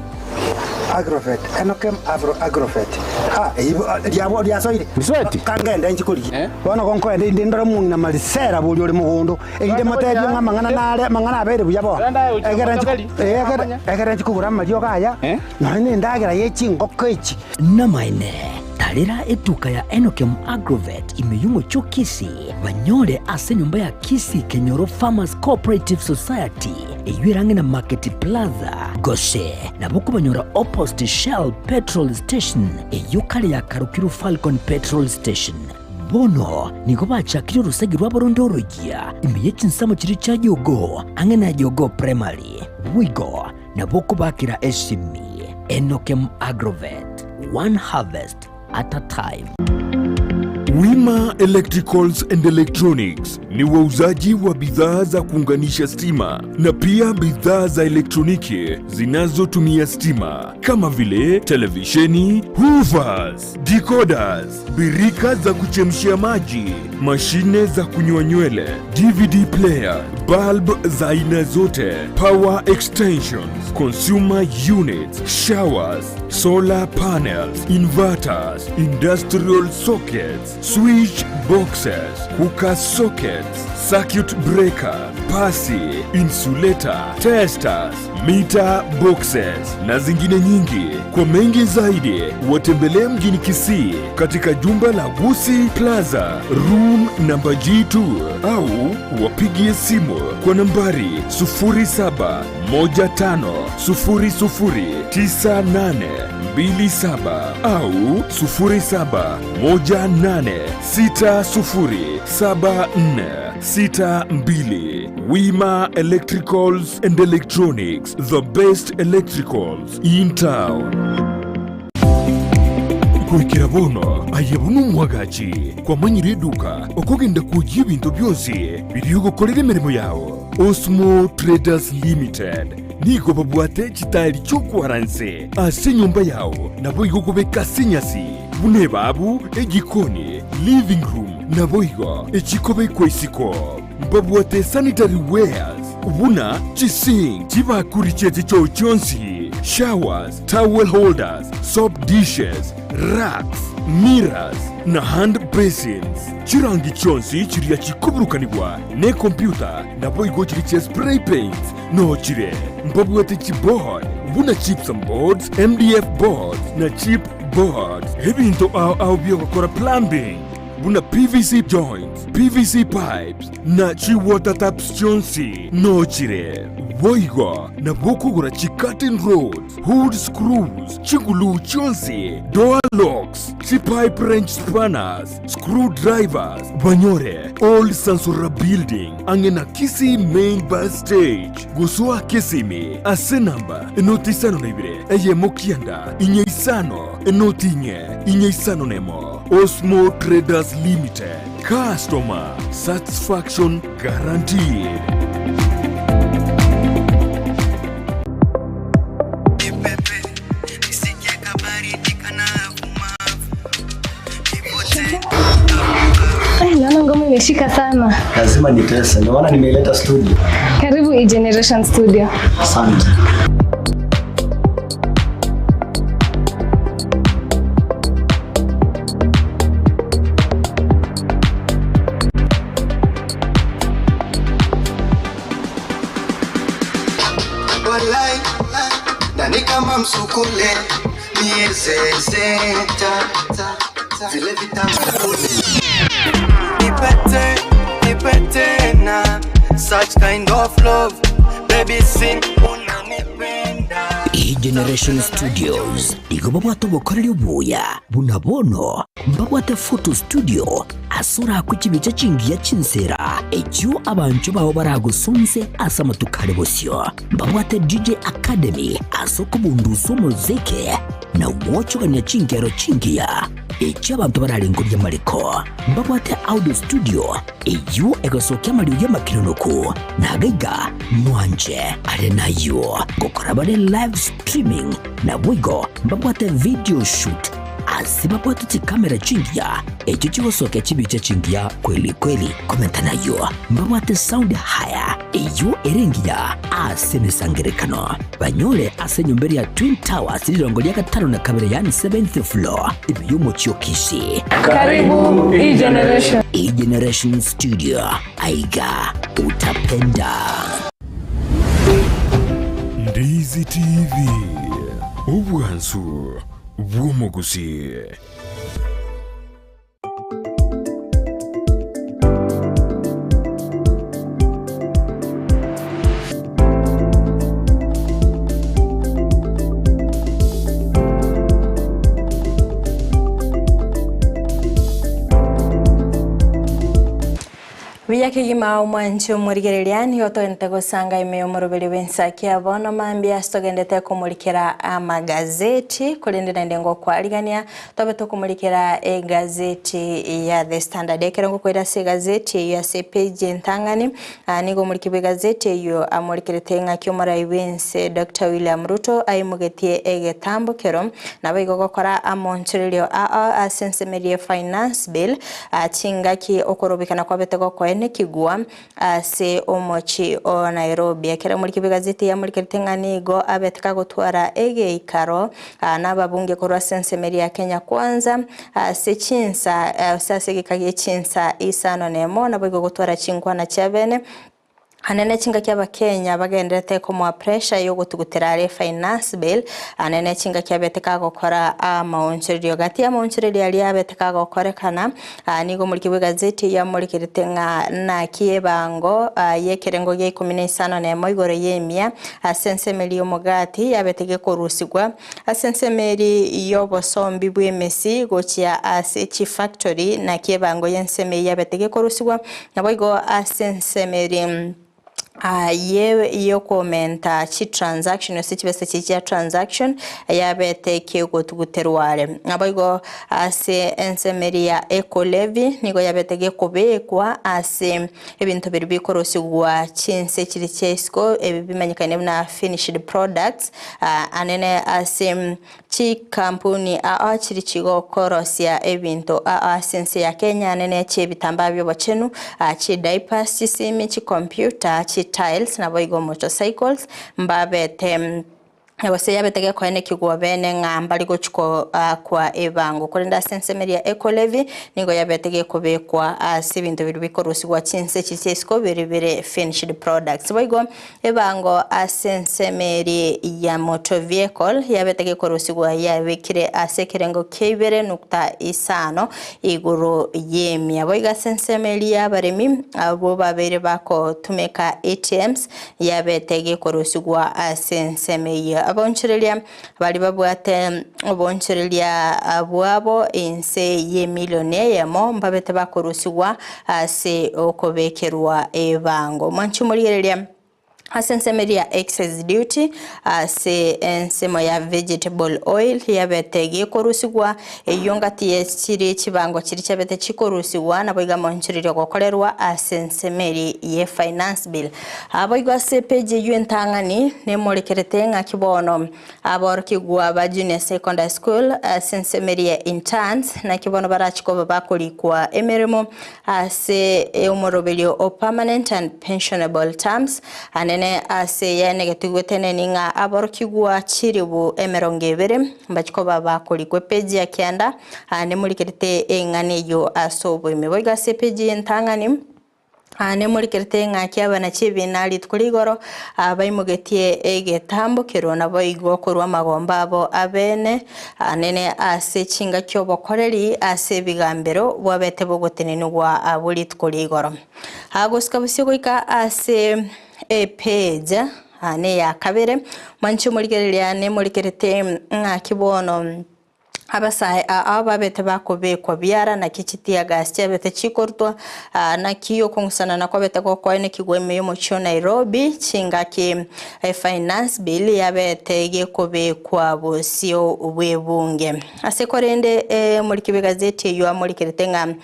Agrofet, Enokem Afro Agrofet. Ah, eyio riabo riasoire. Misweti. Kangende inche korigia. Bono gonkoenda inde ndore omong'ina Marisela boria ore mogondo, erinde motebie ng'a amang'ana nare, amang'ana abeire buya bono. Egere nchi, eh, egere nchi kogora amariogo aya, nonya na endagera ye chingoko echi. Namaene, tarera etuka ya Enokem Agrovet ime y'omochie o Kisii, banyore ase enyomba ya Kisii Kenyoro Farmers Cooperative Society, eyio ere ang'e na Market Plaza, gose nabo okobanyora opposite Shell Petrol Station, eyio kare yakarokirwe Falcon Petrol Station. Bono nigo bachakire orosegi rwabo ronde oroyia ime ye chinsemo chiria chia Jogoo ang'e na Jogoo Primary. Boigo nabo okobakera esimi Enokem Agrovet. One harvest at a time. Wima Electricals and Electronics ni wauzaji wa bidhaa za kuunganisha stima na pia bidhaa za elektroniki zinazotumia stima kama vile televisheni, hoovers, decoders, birika za kuchemshia maji, mashine za kunyoa nywele, DVD player, bulb za aina zote, power extensions, consumer units, showers, solar panels, inverters, industrial sockets, switch boxes, cooker sockets, circuit breaker, pasi, insulator, testers, meter boxes na zingine nyingi. Kwa mengi zaidi, watembelee mjini Kisii katika jumba la Gusi Plaza, room namba G2 au wapigie simu kwa nambari 0715009827 au 0718607462. Wima Electricals and Electronics, the best electricals in town. Goikera bono aye buna omwagachi kwamanyire eduka okogenda kwoyia ebinto bionsi biria ogokorera emeremo yao. Osmo Traders Limited nigo babwate chitairi chi'okwara nse ase enyomba yao naboigo okobeka ase enyasi buna ebabu, ejikoni, living room naboigo echikobekwa isiko. Mbabwate sanitary wares buna chisink, chibakuri chie chichoo chionsi, showers, towel holders, soap dishes, racks, mirrors na hand basins. Chirangi chionsi chiria chikoburukanigwa nekompyuta naboigo chiria chia spray paints noo chire. Mbabwate chiboard buna gypsum boards, MDF boards na chip boards. Ebinto ao ao biogokora plumbing buna PVC joints, PVC pipes na chi water taps chionsi noo chire. Boigo nabo okogora chi curtain rods, hood screws, chiguluu chionsi, door locks, chi pipe wrench spanners, screw drivers, banyore Old Sansora Building ang'e na Kisii Main Bus Stage gosoa Kisimi ase namba enoti isano na ibere eyemo kianda inye isano enoti inye inye isano na emo. Osmo Traders Limited, customer satisfaction guaranteed. Eh, naona ngoma imeshika sana. Lazima nitese, ndio maana nimeileta studio. Karibu E-Generation Studio. Asante. Walai, ndani kama msukule miezezeta vile vitamkule Nipete, nipete na such kind of love baby sing unanipenda E-Generation Studios nigo babwate obokoreri obuya buna bono mbabwate photo studio ase orakwe chibicha chingiya chinsera echio abanchwa bao baragosonse ase amatuko are bosio. Mbabwate DJ Academy ase okobundusa omozeke na gwochogania chinkero chingiya echio abanto bararengorie amareko. Mbabwate audio studio eyio egosokia amariogi amakironoku na agaiga mwanche are nayio gokora bare live streaming naboigo mbabwate video shoot ase babwate chikamera chingiya echio chigosokia chibicha chingiya kweli kweli. Komenta nayio mbabwate sound haya eyio ere engiya ase emesangerekano. Banyore ase enyomba eria ya Twin Towers rirongo ria gatano na kabere yaani seventh floor ime y'omochie o Kisii. Karibu E-Generation. E-Generation Studio, aiga utapenda. Ndizi TV, obwansu bw'omogusii. Buya kegima omwanchi omorigereria nigo togendete gosanga ime y'omoroberi bw'ensaki ya bono mambia ase togendete komorikera amagazeti korende naende ngokwarigania tobe tokomorikera egazeti ya The Standard. Ekero ngokoira ase egazeti eyio ase epage entang'ani nigo omoriki bw'egazeti eyio amorikerete ng'aki omorai bw'ense Doctor William Ruto aimogetie egetambo kero naboigo gokora amonchorerio ao ase ensemeri ye Finance Bill Chingaki okorobekana kwabete gokoenekigwa ase omochie o Nairobi. Ekero omoriki bw'egazeti yamorikerete ng'a nigo abete kagotwara egeikaro na ababunge korwa ase ensemo eria ya Kenya Kwanza ase chinsa ase ase egeka gie chinsa isano nemo naboigo gotwara chinkwana chiabene Anene chingaki abakenya bagenderete komoa pressure yogotugutera are finance bill, anene chingaki abete kagokora amaonchorerio. Gati y'amaonchorerio aria abete kagokorekana, nigo omoriki bw'egazeti eyio amorekerete ng'a naki ebango y'ekerengo gia ikomi na isano na emo igoro y'emia ase ensemo eria y'omogati yabete gekorusigwa ase ensemo eria y'obosombi bw'emesi gochia ase chifactory naki ebango y'ensemo eyio yabete gekorusigwa Naboigo ase ensemo eria y'okomenta chitransaction gose chibesa chiria chia transaction yabete kegotuguterwa are. Naboigo ase ensemo eria ya eco levy nigo yabete gekobekwa ase ebinto biria bikorosigwa chinse chiria chia isiko ebi bimanyekaine buna finished products anene ase Chikampuni aa chiri chigokorosia ebinto aa ase ense ya Kenya nene chi'ebitambaa bi'obochenu, chidiapers, chisimi, chicomputer, chitiles naboigo motorcycles mbabete gose yabete gekoenekigwa bene ng'a mbari gochi koakwa ebango. Korende ase ensemo eria Eco Levy nigo yabete gekobekwa ase ebinto biria bikorusigwa chinse echi chia isiko biri bire finished products. Boigo Ebango ase ensemo eria ya motor vehicle yabete gekorusigwa yabekire ase ekerengo kia ibere nukta isano igoro y'emia. Boigo ase ensemo eria y'abaremi abwo babeire bakotumeka ATMs yabete gekorusigwa ase ensemo eyio. Abaonchoreria baria babwate oboonchoreria bwabo inse y'emilioni eyemo mbabete bakorusigwa ase okobekerwa ebango. Mwanche omorigereria ase ensemo eria ya excise duty ase ensemo ya vegetable oil yabete gekorusigwa eyio ngati ye chiri chibango chiri chiabete chikorusigwa naboigo amaonchorerio gokorerwa ase ensemo eria ye finance bill. Naboigo ase epeji eyio entang'ani nemorekerete ng'aki bono aborokigwa ba Junior Secondary School ase ensemo eria ya interns naki bono barachi koba bakorikwa emeremo ase omoroberio o permanent and pensionable terms anene ase eyene getigweteneni ng'a aborokigwa chiribu emerongo ebere mbachi koba bakorikwa epeji ya kianda nemorikerete eng'ana eyio ase oboime. Boigo ase epeji entang'ani. Nemorikerete ng'aki abana chi'ebiina rituko rigoro, baimogetie egetambo kerwo naboigo korwa amagomba abo abene anene ase chingaki obokoreri ase ebigambero bwabete bogotenenigwa abwo rituko rigoro. Gosika bosio goika ase epage neya kabere, mwanche omorigereria nemorikerete ng'aki bono. Abasae aa babete bakobekwa biara, naki chitear gas chiabete chikorutwa, naki okong'usanana kwabete gokoenekigwa ime y'omochie o Nairobi, chingaki Finance Bill yabete gekobekwa bosio bw'ebunge. Ase korende omoriki bw'egazeti eyio amorikerete ng'a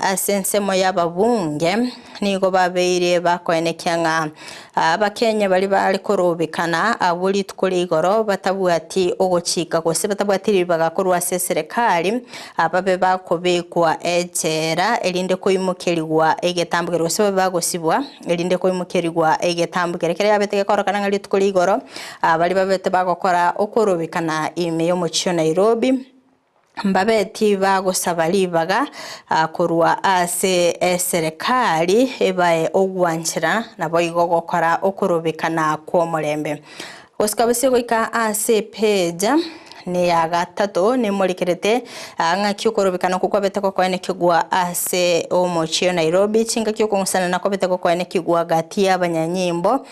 ase ensemo y'ababunge nigo babeire bakoenekia ng'a Abakenya baria bare korobekana abwo rituko ria igoro batabwati ogochika gose batabwati ribaga korwa ase eserekari, babe bakobekwa echela erinde koimokerigwa egetambo keria gose babe bagosibwa erinde koimokerigwa egetambo keria. Ekero yabete gekorokana ng'a rituko ria igoro, baria babete bagokora okorobekana ime y'omochie o Nairobi, Mbabe tibagosaba ribaga korwa ase eserekari ebae ogwanchera, naboigo gokora okorobekana kw'omorembe. Gosika bosio goika ase epeja neya gatato nemorekerete ng'aki okorobekana okwo kwabete gokoenekigwa ase omochie o Nairobi, chingaki okong'usanana kwabete gokoenekigwa gati y'abanyanyimbo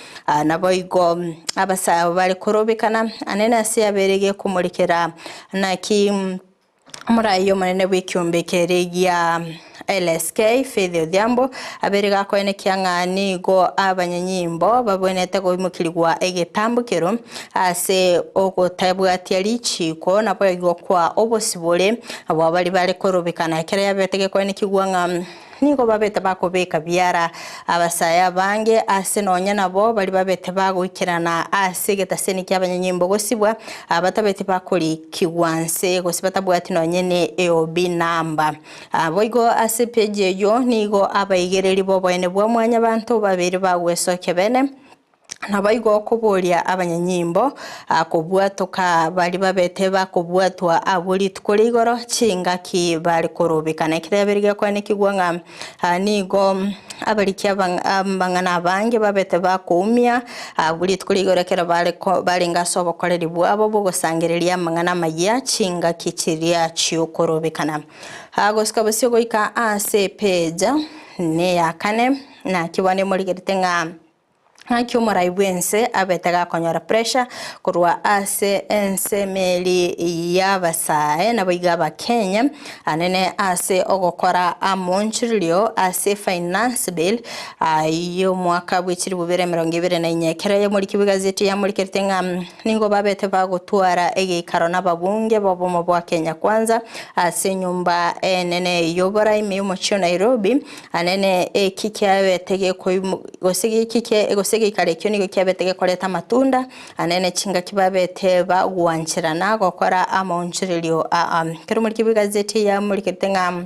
Naboigo abasae abo bare korobekana anene ase abere gekomorekera. Naki omoraai omonene bw'ekiombe keria gia LSK Faith Odhiambo abere gakoenekia ng'a nigo abanyanyimbo babwenerete koimokerigwa egetambokero ase ogotabwatia richiko naboigo kwa obosibore bwa baria bare korobekana ekero yabete gekoenekigwa ng'a nigo babete bakobeka biara abasae abange ase nonya nabo baria babete bagoikerana ase egetaseni kia abanyanyimbo gosibwa batabeti bakorikigwa nse gose batabwati nonye ne AOB number. Boigo ase epeji eyio nigo abaigereri b'oboene bwa mwanyabanto babere bagwesokia bene, naboigo koboria abanyanyimbo kobwatoka baria babete bakobwatwa abwo rituko ria igoro chingaki bare korobekana. Ekero yabere gekoenekigwa ng'a nigo abariki amang'ana abange babete bakoumia abwo rituko ria igoro ekero bare barenge ase obokoreri bwabo bw'ogosangereria amang'ana amayia chingaki chiria chi'okorobekana. Gosika bosio goika ase epeja neya kane, naki bono emorigerete ng'a ng'aki omorai bw'ense abete gakonyora pressure korwa ase ensemeri y'abasae naboigo abakenya anene ase ogokora amonchirio ase finance bill y'omwaka bwe chilifu bibere emerongo ebere na inye. Ekero yamorikigwe egazeti yamorikerete ng'a Nigo babete bagotwara egeikaro nababunge b'obomo bwa Kenya Kwanza ase enyomba enene y'oboraimi y'omochie o Nairobi, anene eki kiabete gose gose egeikaro ekio nigo kiabete gekoreta amatunda anene chingaki babete bagwancherana gokora amaonchorerio aa. Ekero omoriki bw'egazeti eye amorikete ng'a.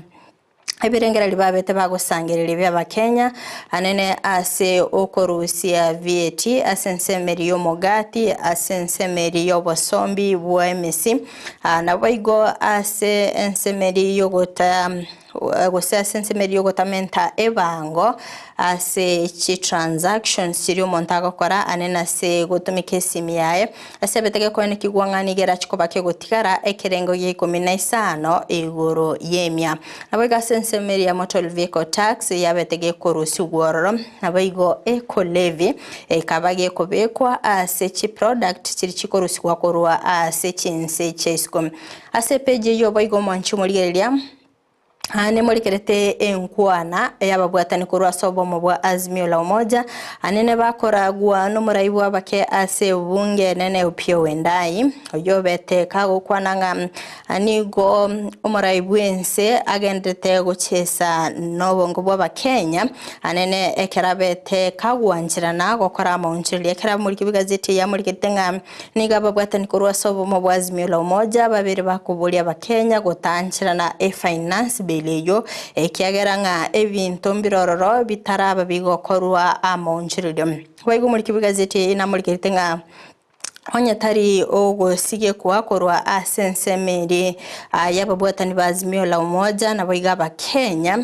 Ebirengererio babete bagosangereria bi'Abakenya, anene ase okorusia VAT ase ensemeri y'omogati, ase ensemeri y'obosombi bw'emesi, naboigo ase ensemeri y'ogota gose ase ensemeri y'ogotamenta ebango ase chitransactions chiria omonto agokora anene ase gotumeka esimi yaye. Ase ebete gekoenekigwa ng'a nigo erache koba kegotigara ekerengo gia ikomi na isano igoro y'emia. Naboigo ase ensemo eria ya motor vehicle tax yabete gekorusigwa ororo, naboigo eco levy ekaba gekobekwa ase chiproduct chiria chikorusigwa korwa ase chinse chia isiko. Ase epage eyio boigo omwanchi omorigereria. Aa nemorikerete enkwana y'ababwatani korwa ase obomo bwa Azimio la Umoja, anene bakoragwa nomorai bw'abake ase ebunge enene Opiyo Wandayi, oyio obete kagokwana ng'a nigo omorai bw'ense agenderete gochesa nobongo bw'abakenya anene ekero abete kagwancherana gokora amaonchoreria. Ekero amorikire bw'egazeti eye amorikerete ng'a Nigo ababwatani korwa ase obomo bwa Azimio la Umoja babere bakoboria Abakenya gotancherana efinance bill eyio ekiagera ng'a ebinto mbirororo bitaraba bigokorwa amaonchorerio. Boigo omoriki bw'egazeti eye namorikerete ng'a onye tari ogosigekwa korwa ase ensemo eri y'ababwatani ba Azimio la Umoja naboigo Abakenya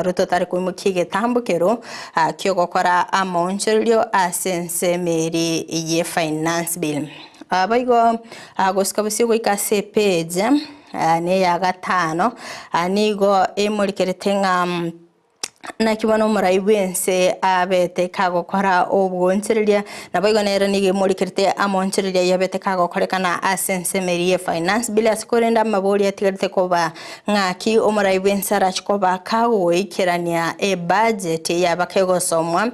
Ruto tari koimokia egetambo kero ki'ogokora amaonchorerio ase ensemo eri ye finance bill. Boigo gosika bosio goika ase epage neya gatano nigo emorikerete ng'a naki bono omorai bw'ense abete kagokora obwoonchoreria naboigo nere nigo emorikerete amaonchoreria ayio abete kagokorekana ase ensemo eri ye finance bill ase korende amabori atigarete koba Ng'aki omorai bw'ense arache koba kagoikerania ebudget yaba kegosomwa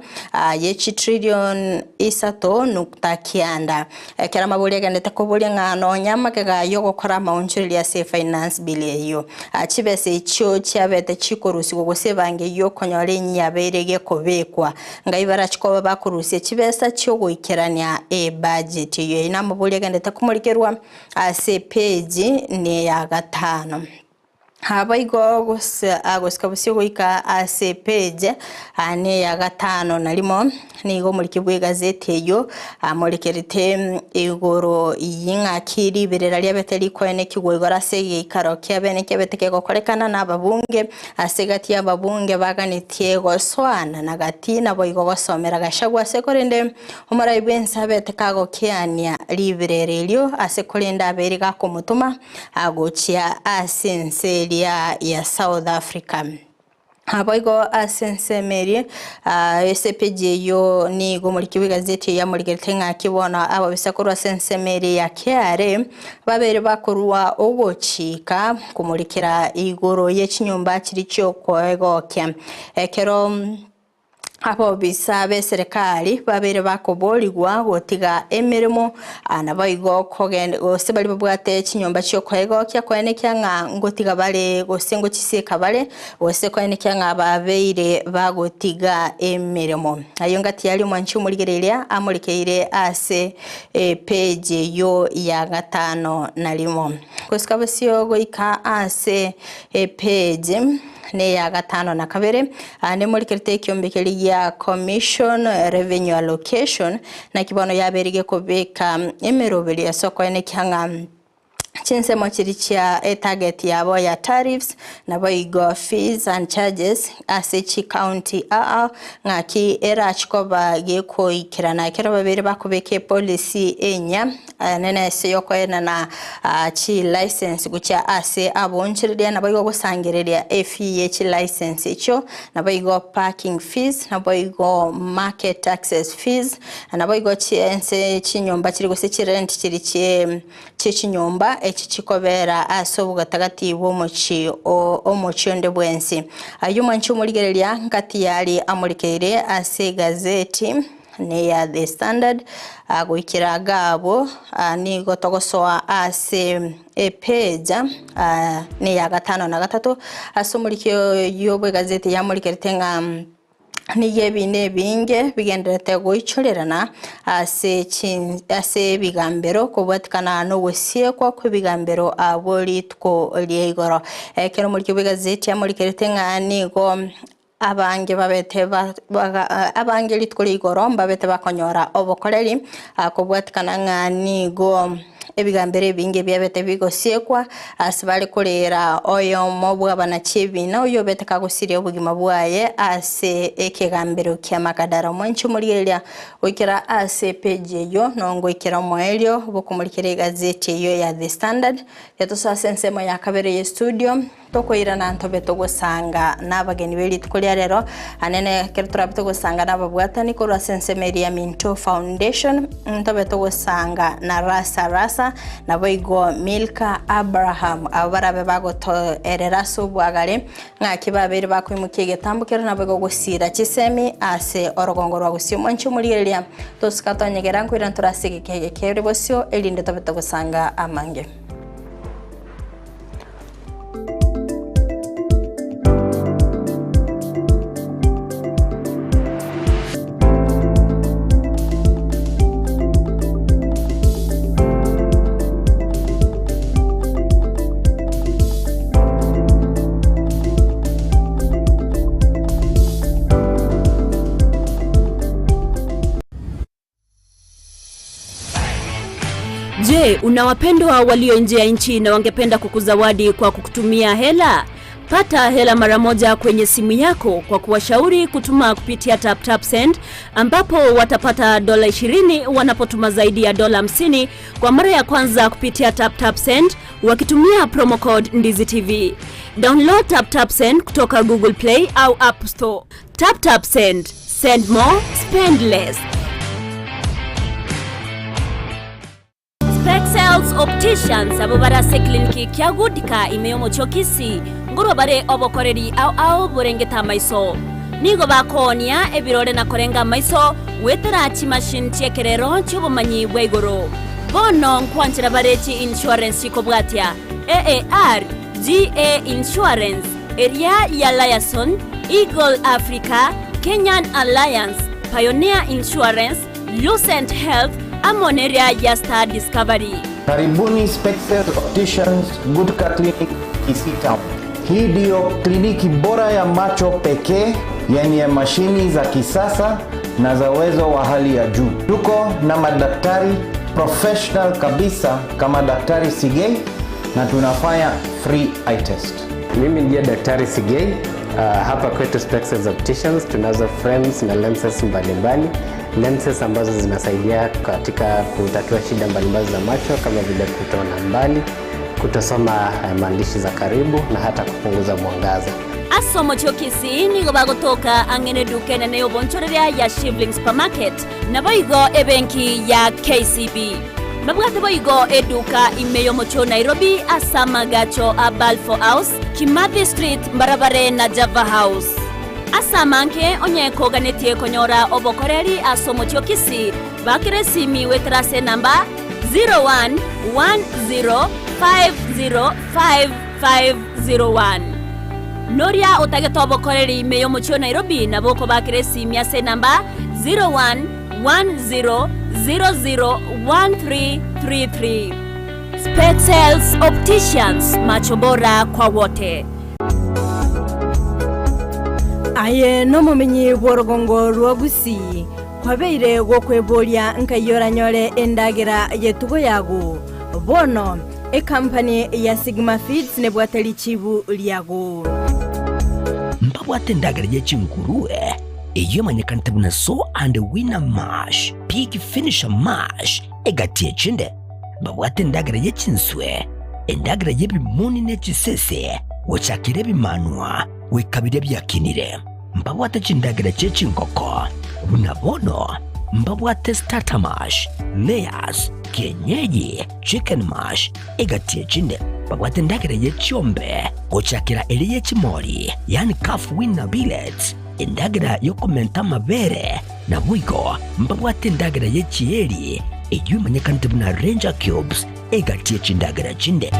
ye chitrillion isato nukta kianda. Ekero amabori agendete koboria ng'a nonya amagega y'ogokora amaonchoreria ase efinance bill eyio. Chibesa echio chiabete chikorusigwa gose ebango eyio okonyora enyabeire gekobekwa. Ngai barache koba bakorusia chibesa chiogoikerania ebudget eyio. Eyio namabori agendete komorikerwa. Ase epeji neya gatano. Naboigo gosika bosio goika ase epeji neya gatano na rimo, nigo omoriki bw'egazeti eyio amorekerete igoro y'ing'aki riberera riabete rikoenekigwa igoro ase egeikaro kia bene kiabete kegokorekana n'ababunge ase egati y'ababunge baganetie gosoana na gati naboigo gosomera Gachagua ase korende Omorai bw'ense abete kagokiania riberera erio ase korende abeire gakomotoma agochia ase ense eria ya South Africa. Naboigo ase ensemo eria, ase epeji eyio nigo omoriki bw'egazeti eyio amorigerete ng'aki bono ababisa korwa ase ensemo eria ya KRA babeire bakorua ogochika komorikera igoro ye chinyomba chiria chi'okoegokia. Ekero abobisa b'eserekari babeire bakoborigwa gotiga emeremo naboigo kogenda gose baria babwate chinyomba chi'okoegokia koenekia ng'a ngotiga bare gose ngochisieka bare gose koenekia ng'a babeire bagotiga emeremo. Ayio ngati aria omwanchi omorigereria amorekeire ase epage eyio ya gatano na rimo. Gosika bosio goika ase epage neya gatano na kabere, nemorikerete ekiombe keria gia Commission Revenue Allocation, naki bono yabeire gekobeka emeroberio ase okoenekia ng'a chinsemo chiria chia etarget yabo ya tariffs naboigo fees and charges ase chicounty aa ng'aki erachi koba gekoikerana ekero babeire bakobeka epolicy enyia nene ase yokoenana chilicense gochia ase abonchoreria naboigo gosangereria efee ye chilicense echio naboigo parking fees naboigo market taxes fees naboigo ense chinyomba chiri gose chirent chiri chie chi'echinyomba echi chikobera ase obogatagati bw'omochie omochie onde bwensi. Ayio mwanche omorigereria ngati yari amorikeire ase egazeti neya The Standard goikera iga abwo nigo togosoa ase epage neya gatano na gatato ase omorikio oyio bw'egazeti yamorikerete ng'a Nigo ebiina ebinge bigendererete goichorerana ase ase ebigambero kobwatikana nogosiekwa kw'ebigambero abwo rituko ria igoro. Ekero omoriki bw'egazeti amorikerete ng'a nigo abange babete abange rituko ria igoro mbabete bakonyora obokoreri kobwatikana ng'a nigo Ebigambero ebinge biabete bigosiekwa ase bare koreera oyomo bw'abanachi ebiina oyio obete kagosiria obogima bwaye ase ekegambero kia Makadara. Omwanchi omorigereria goikera ase epeji eyio nongoikera omoerio bw'okomorikera egazeti eyio ya The Standard. Yatosoa ase ensemo ya kabere ye studio. Tokoirana ntobe togosanga nabageni be rituko ria rero, anene ekero torabe togosanga nababwatani korwa ase ensemo eria ya Minto Foundation, ntobe togosanga na Rasa Rasa, naboigo Milka Abraham, abwo barabe bagotoerera ase obwagare, ng'aki babeire bakoimokia egetambo kero naboigo gosiira chisemi ase orogongo rwa gusii. Omwanchi omorigereria, tosika tonyegera nkoirana tore ase egeka eke kere bosio, erinde tobe togosanga amange. Je, una wapendwa walio nje ya nchi na wangependa kukuzawadi kwa kukutumia hela? Pata hela mara moja kwenye simu yako kwa kuwashauri kutuma kupitia TapTapSend ambapo watapata dola 20 wanapotuma zaidi ya dola 50 kwa mara ya kwanza kupitia TapTapSend wakitumia promo code Ndizi TV. Download TapTapSend kutoka Google Play au App Store. TapTapSend. Send more, spend less. Spexels Opticians abo bare ase ekliniki kia Goodka ime y'omochie o Kisii ngorwa bare obokoreri ao ao borengete amaiso. Nigo bakoonia ebirore na korenga amaiso goetera chimachine chi'ekerero chi'obomanyi bwa igoro. Bono nkwanchera bare chi insurance chikobwatia AAR, GA Insurance, eria ya Liaison, Eagle Africa, Kenyan Alliance, Pioneer Insurance, Lucent Health, amo neria ya Star Discovery. Karibuni Spectre Opticians Gutka Clinic Kisii Town. Hii ndiyo kliniki bora ya macho pekee yenye mashini za kisasa na za uwezo wa hali ya juu. Tuko na madaktari professional kabisa kama Daktari Sigei na tunafanya free eye test. Mimi ndiye Daktari Sigei. Hapa kwetu Spectres Opticians tunazo frames na lenses mbalimbali, lenses ambazo zinasaidia katika kutatua shida mbalimbali za macho kama vile kutoona mbali, kutosoma maandishi za karibu na hata kupunguza mwangaza. Ase omochie o Kisii nigo bagotoka ang'e neduka enene y'obonchoreria ya Shivling Supermarket, naboigo ebenki ya KCB. Babwate boigo eduka ime y'omochie o Nairobi ase amagacho a Balfour House, Kimathi Street mbarabare na Java House. Ase amange onye koganetie konyora obokoreri ase omochie o Kisii, bakera esimi goetera ase enamba 0110505501. Noria otagete obokoreri ime y'omochie o Nairobi nabo okobakera esimi ase enamba 0110001333. Specsales Opticians, macho bora kwa wote. Aye nomomenyi bw'orogongo rwa Gusii, kwabeire gokweboria nkai oranyore endagera y'etugo yago. Bono, ekampani ya Sigma Feeds nebwate richibu riago. Mbabwate endagera ye chingurue, eyio emanyekanete buna Sow and Winner Mash, Pig Finisher Mash, egati echinde. Babwate endagera ye chinswe, endagera y'ebimoni ne chisese, gochakera ebimanwa goika biria biakinire. Mbabwate chindagera chie chingoko, buna bono mbabwate starter mash, layers, kienyeji, chicken mash, egati echinde. Babwate endagera ye chiombe, gochakera eria ye chimori, yaani calf weaner pellets, endagera y'okomenta amabere, Naboigo mbabwate endagera ye chieri, eyio emanyekanete buna Ranger Cubes, egati ye chindagera chinde.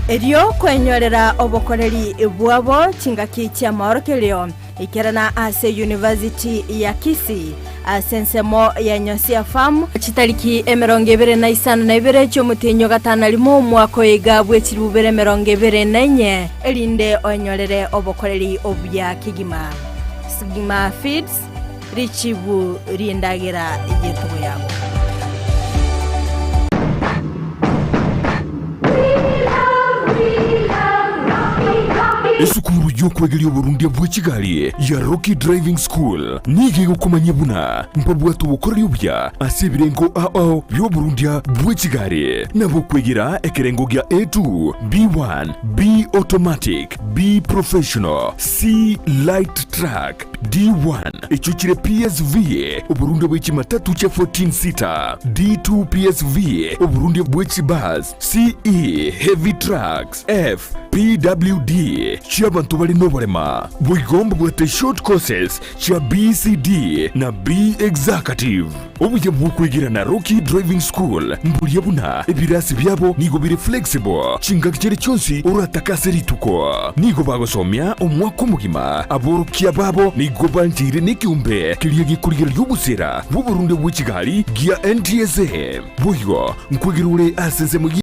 Erio kwenyorera obokoreri bwabo chingaki chi'amaorokererio, ikerana ase University ya Kisii ase ensemo ya Nyosia Farm, chitariki 25 chi'omotienyi o gatano rimo omwaka oyo iga bwe chilifu bibere 24, erinde oenyorere obokoreri obuya kegima. Sigma Feeds, richibu ri'endagera y'etugo yabo. Esukuru y'okwegeria oborundia bwe chigari ya Rocky Driving School nigo egokomanyia buna mbabwate obokoreri obuya ase ebirengo ao ao bi'oborundia bwe chigari. Nabo okwegera ekerengo gia A2, B1, B Automatic, B Professional, C Light Truck, D1 echio chire PSV, oborundia bwe chimatatu chia 14 seater, D2 PSV, oborundia bwe chibus, CE Heavy Trucks, F PWD chi'abanto bare noborema. Boigo mbabwate short courses chia BCD na B Executive. Obuya bw'okwegera na Rocky Driving School mboria buna ebirasi biabo nigo bire flexible chingaki chiria chionsi oratake ase rituko. Nigo bagosomia omwaka omogima. Aborokia babo nigo bancheire nekeombe keria gekorigereria obosera bw'oborundia bwe chigari gia NTSA. Boigo nkwegera ore ase ensemo.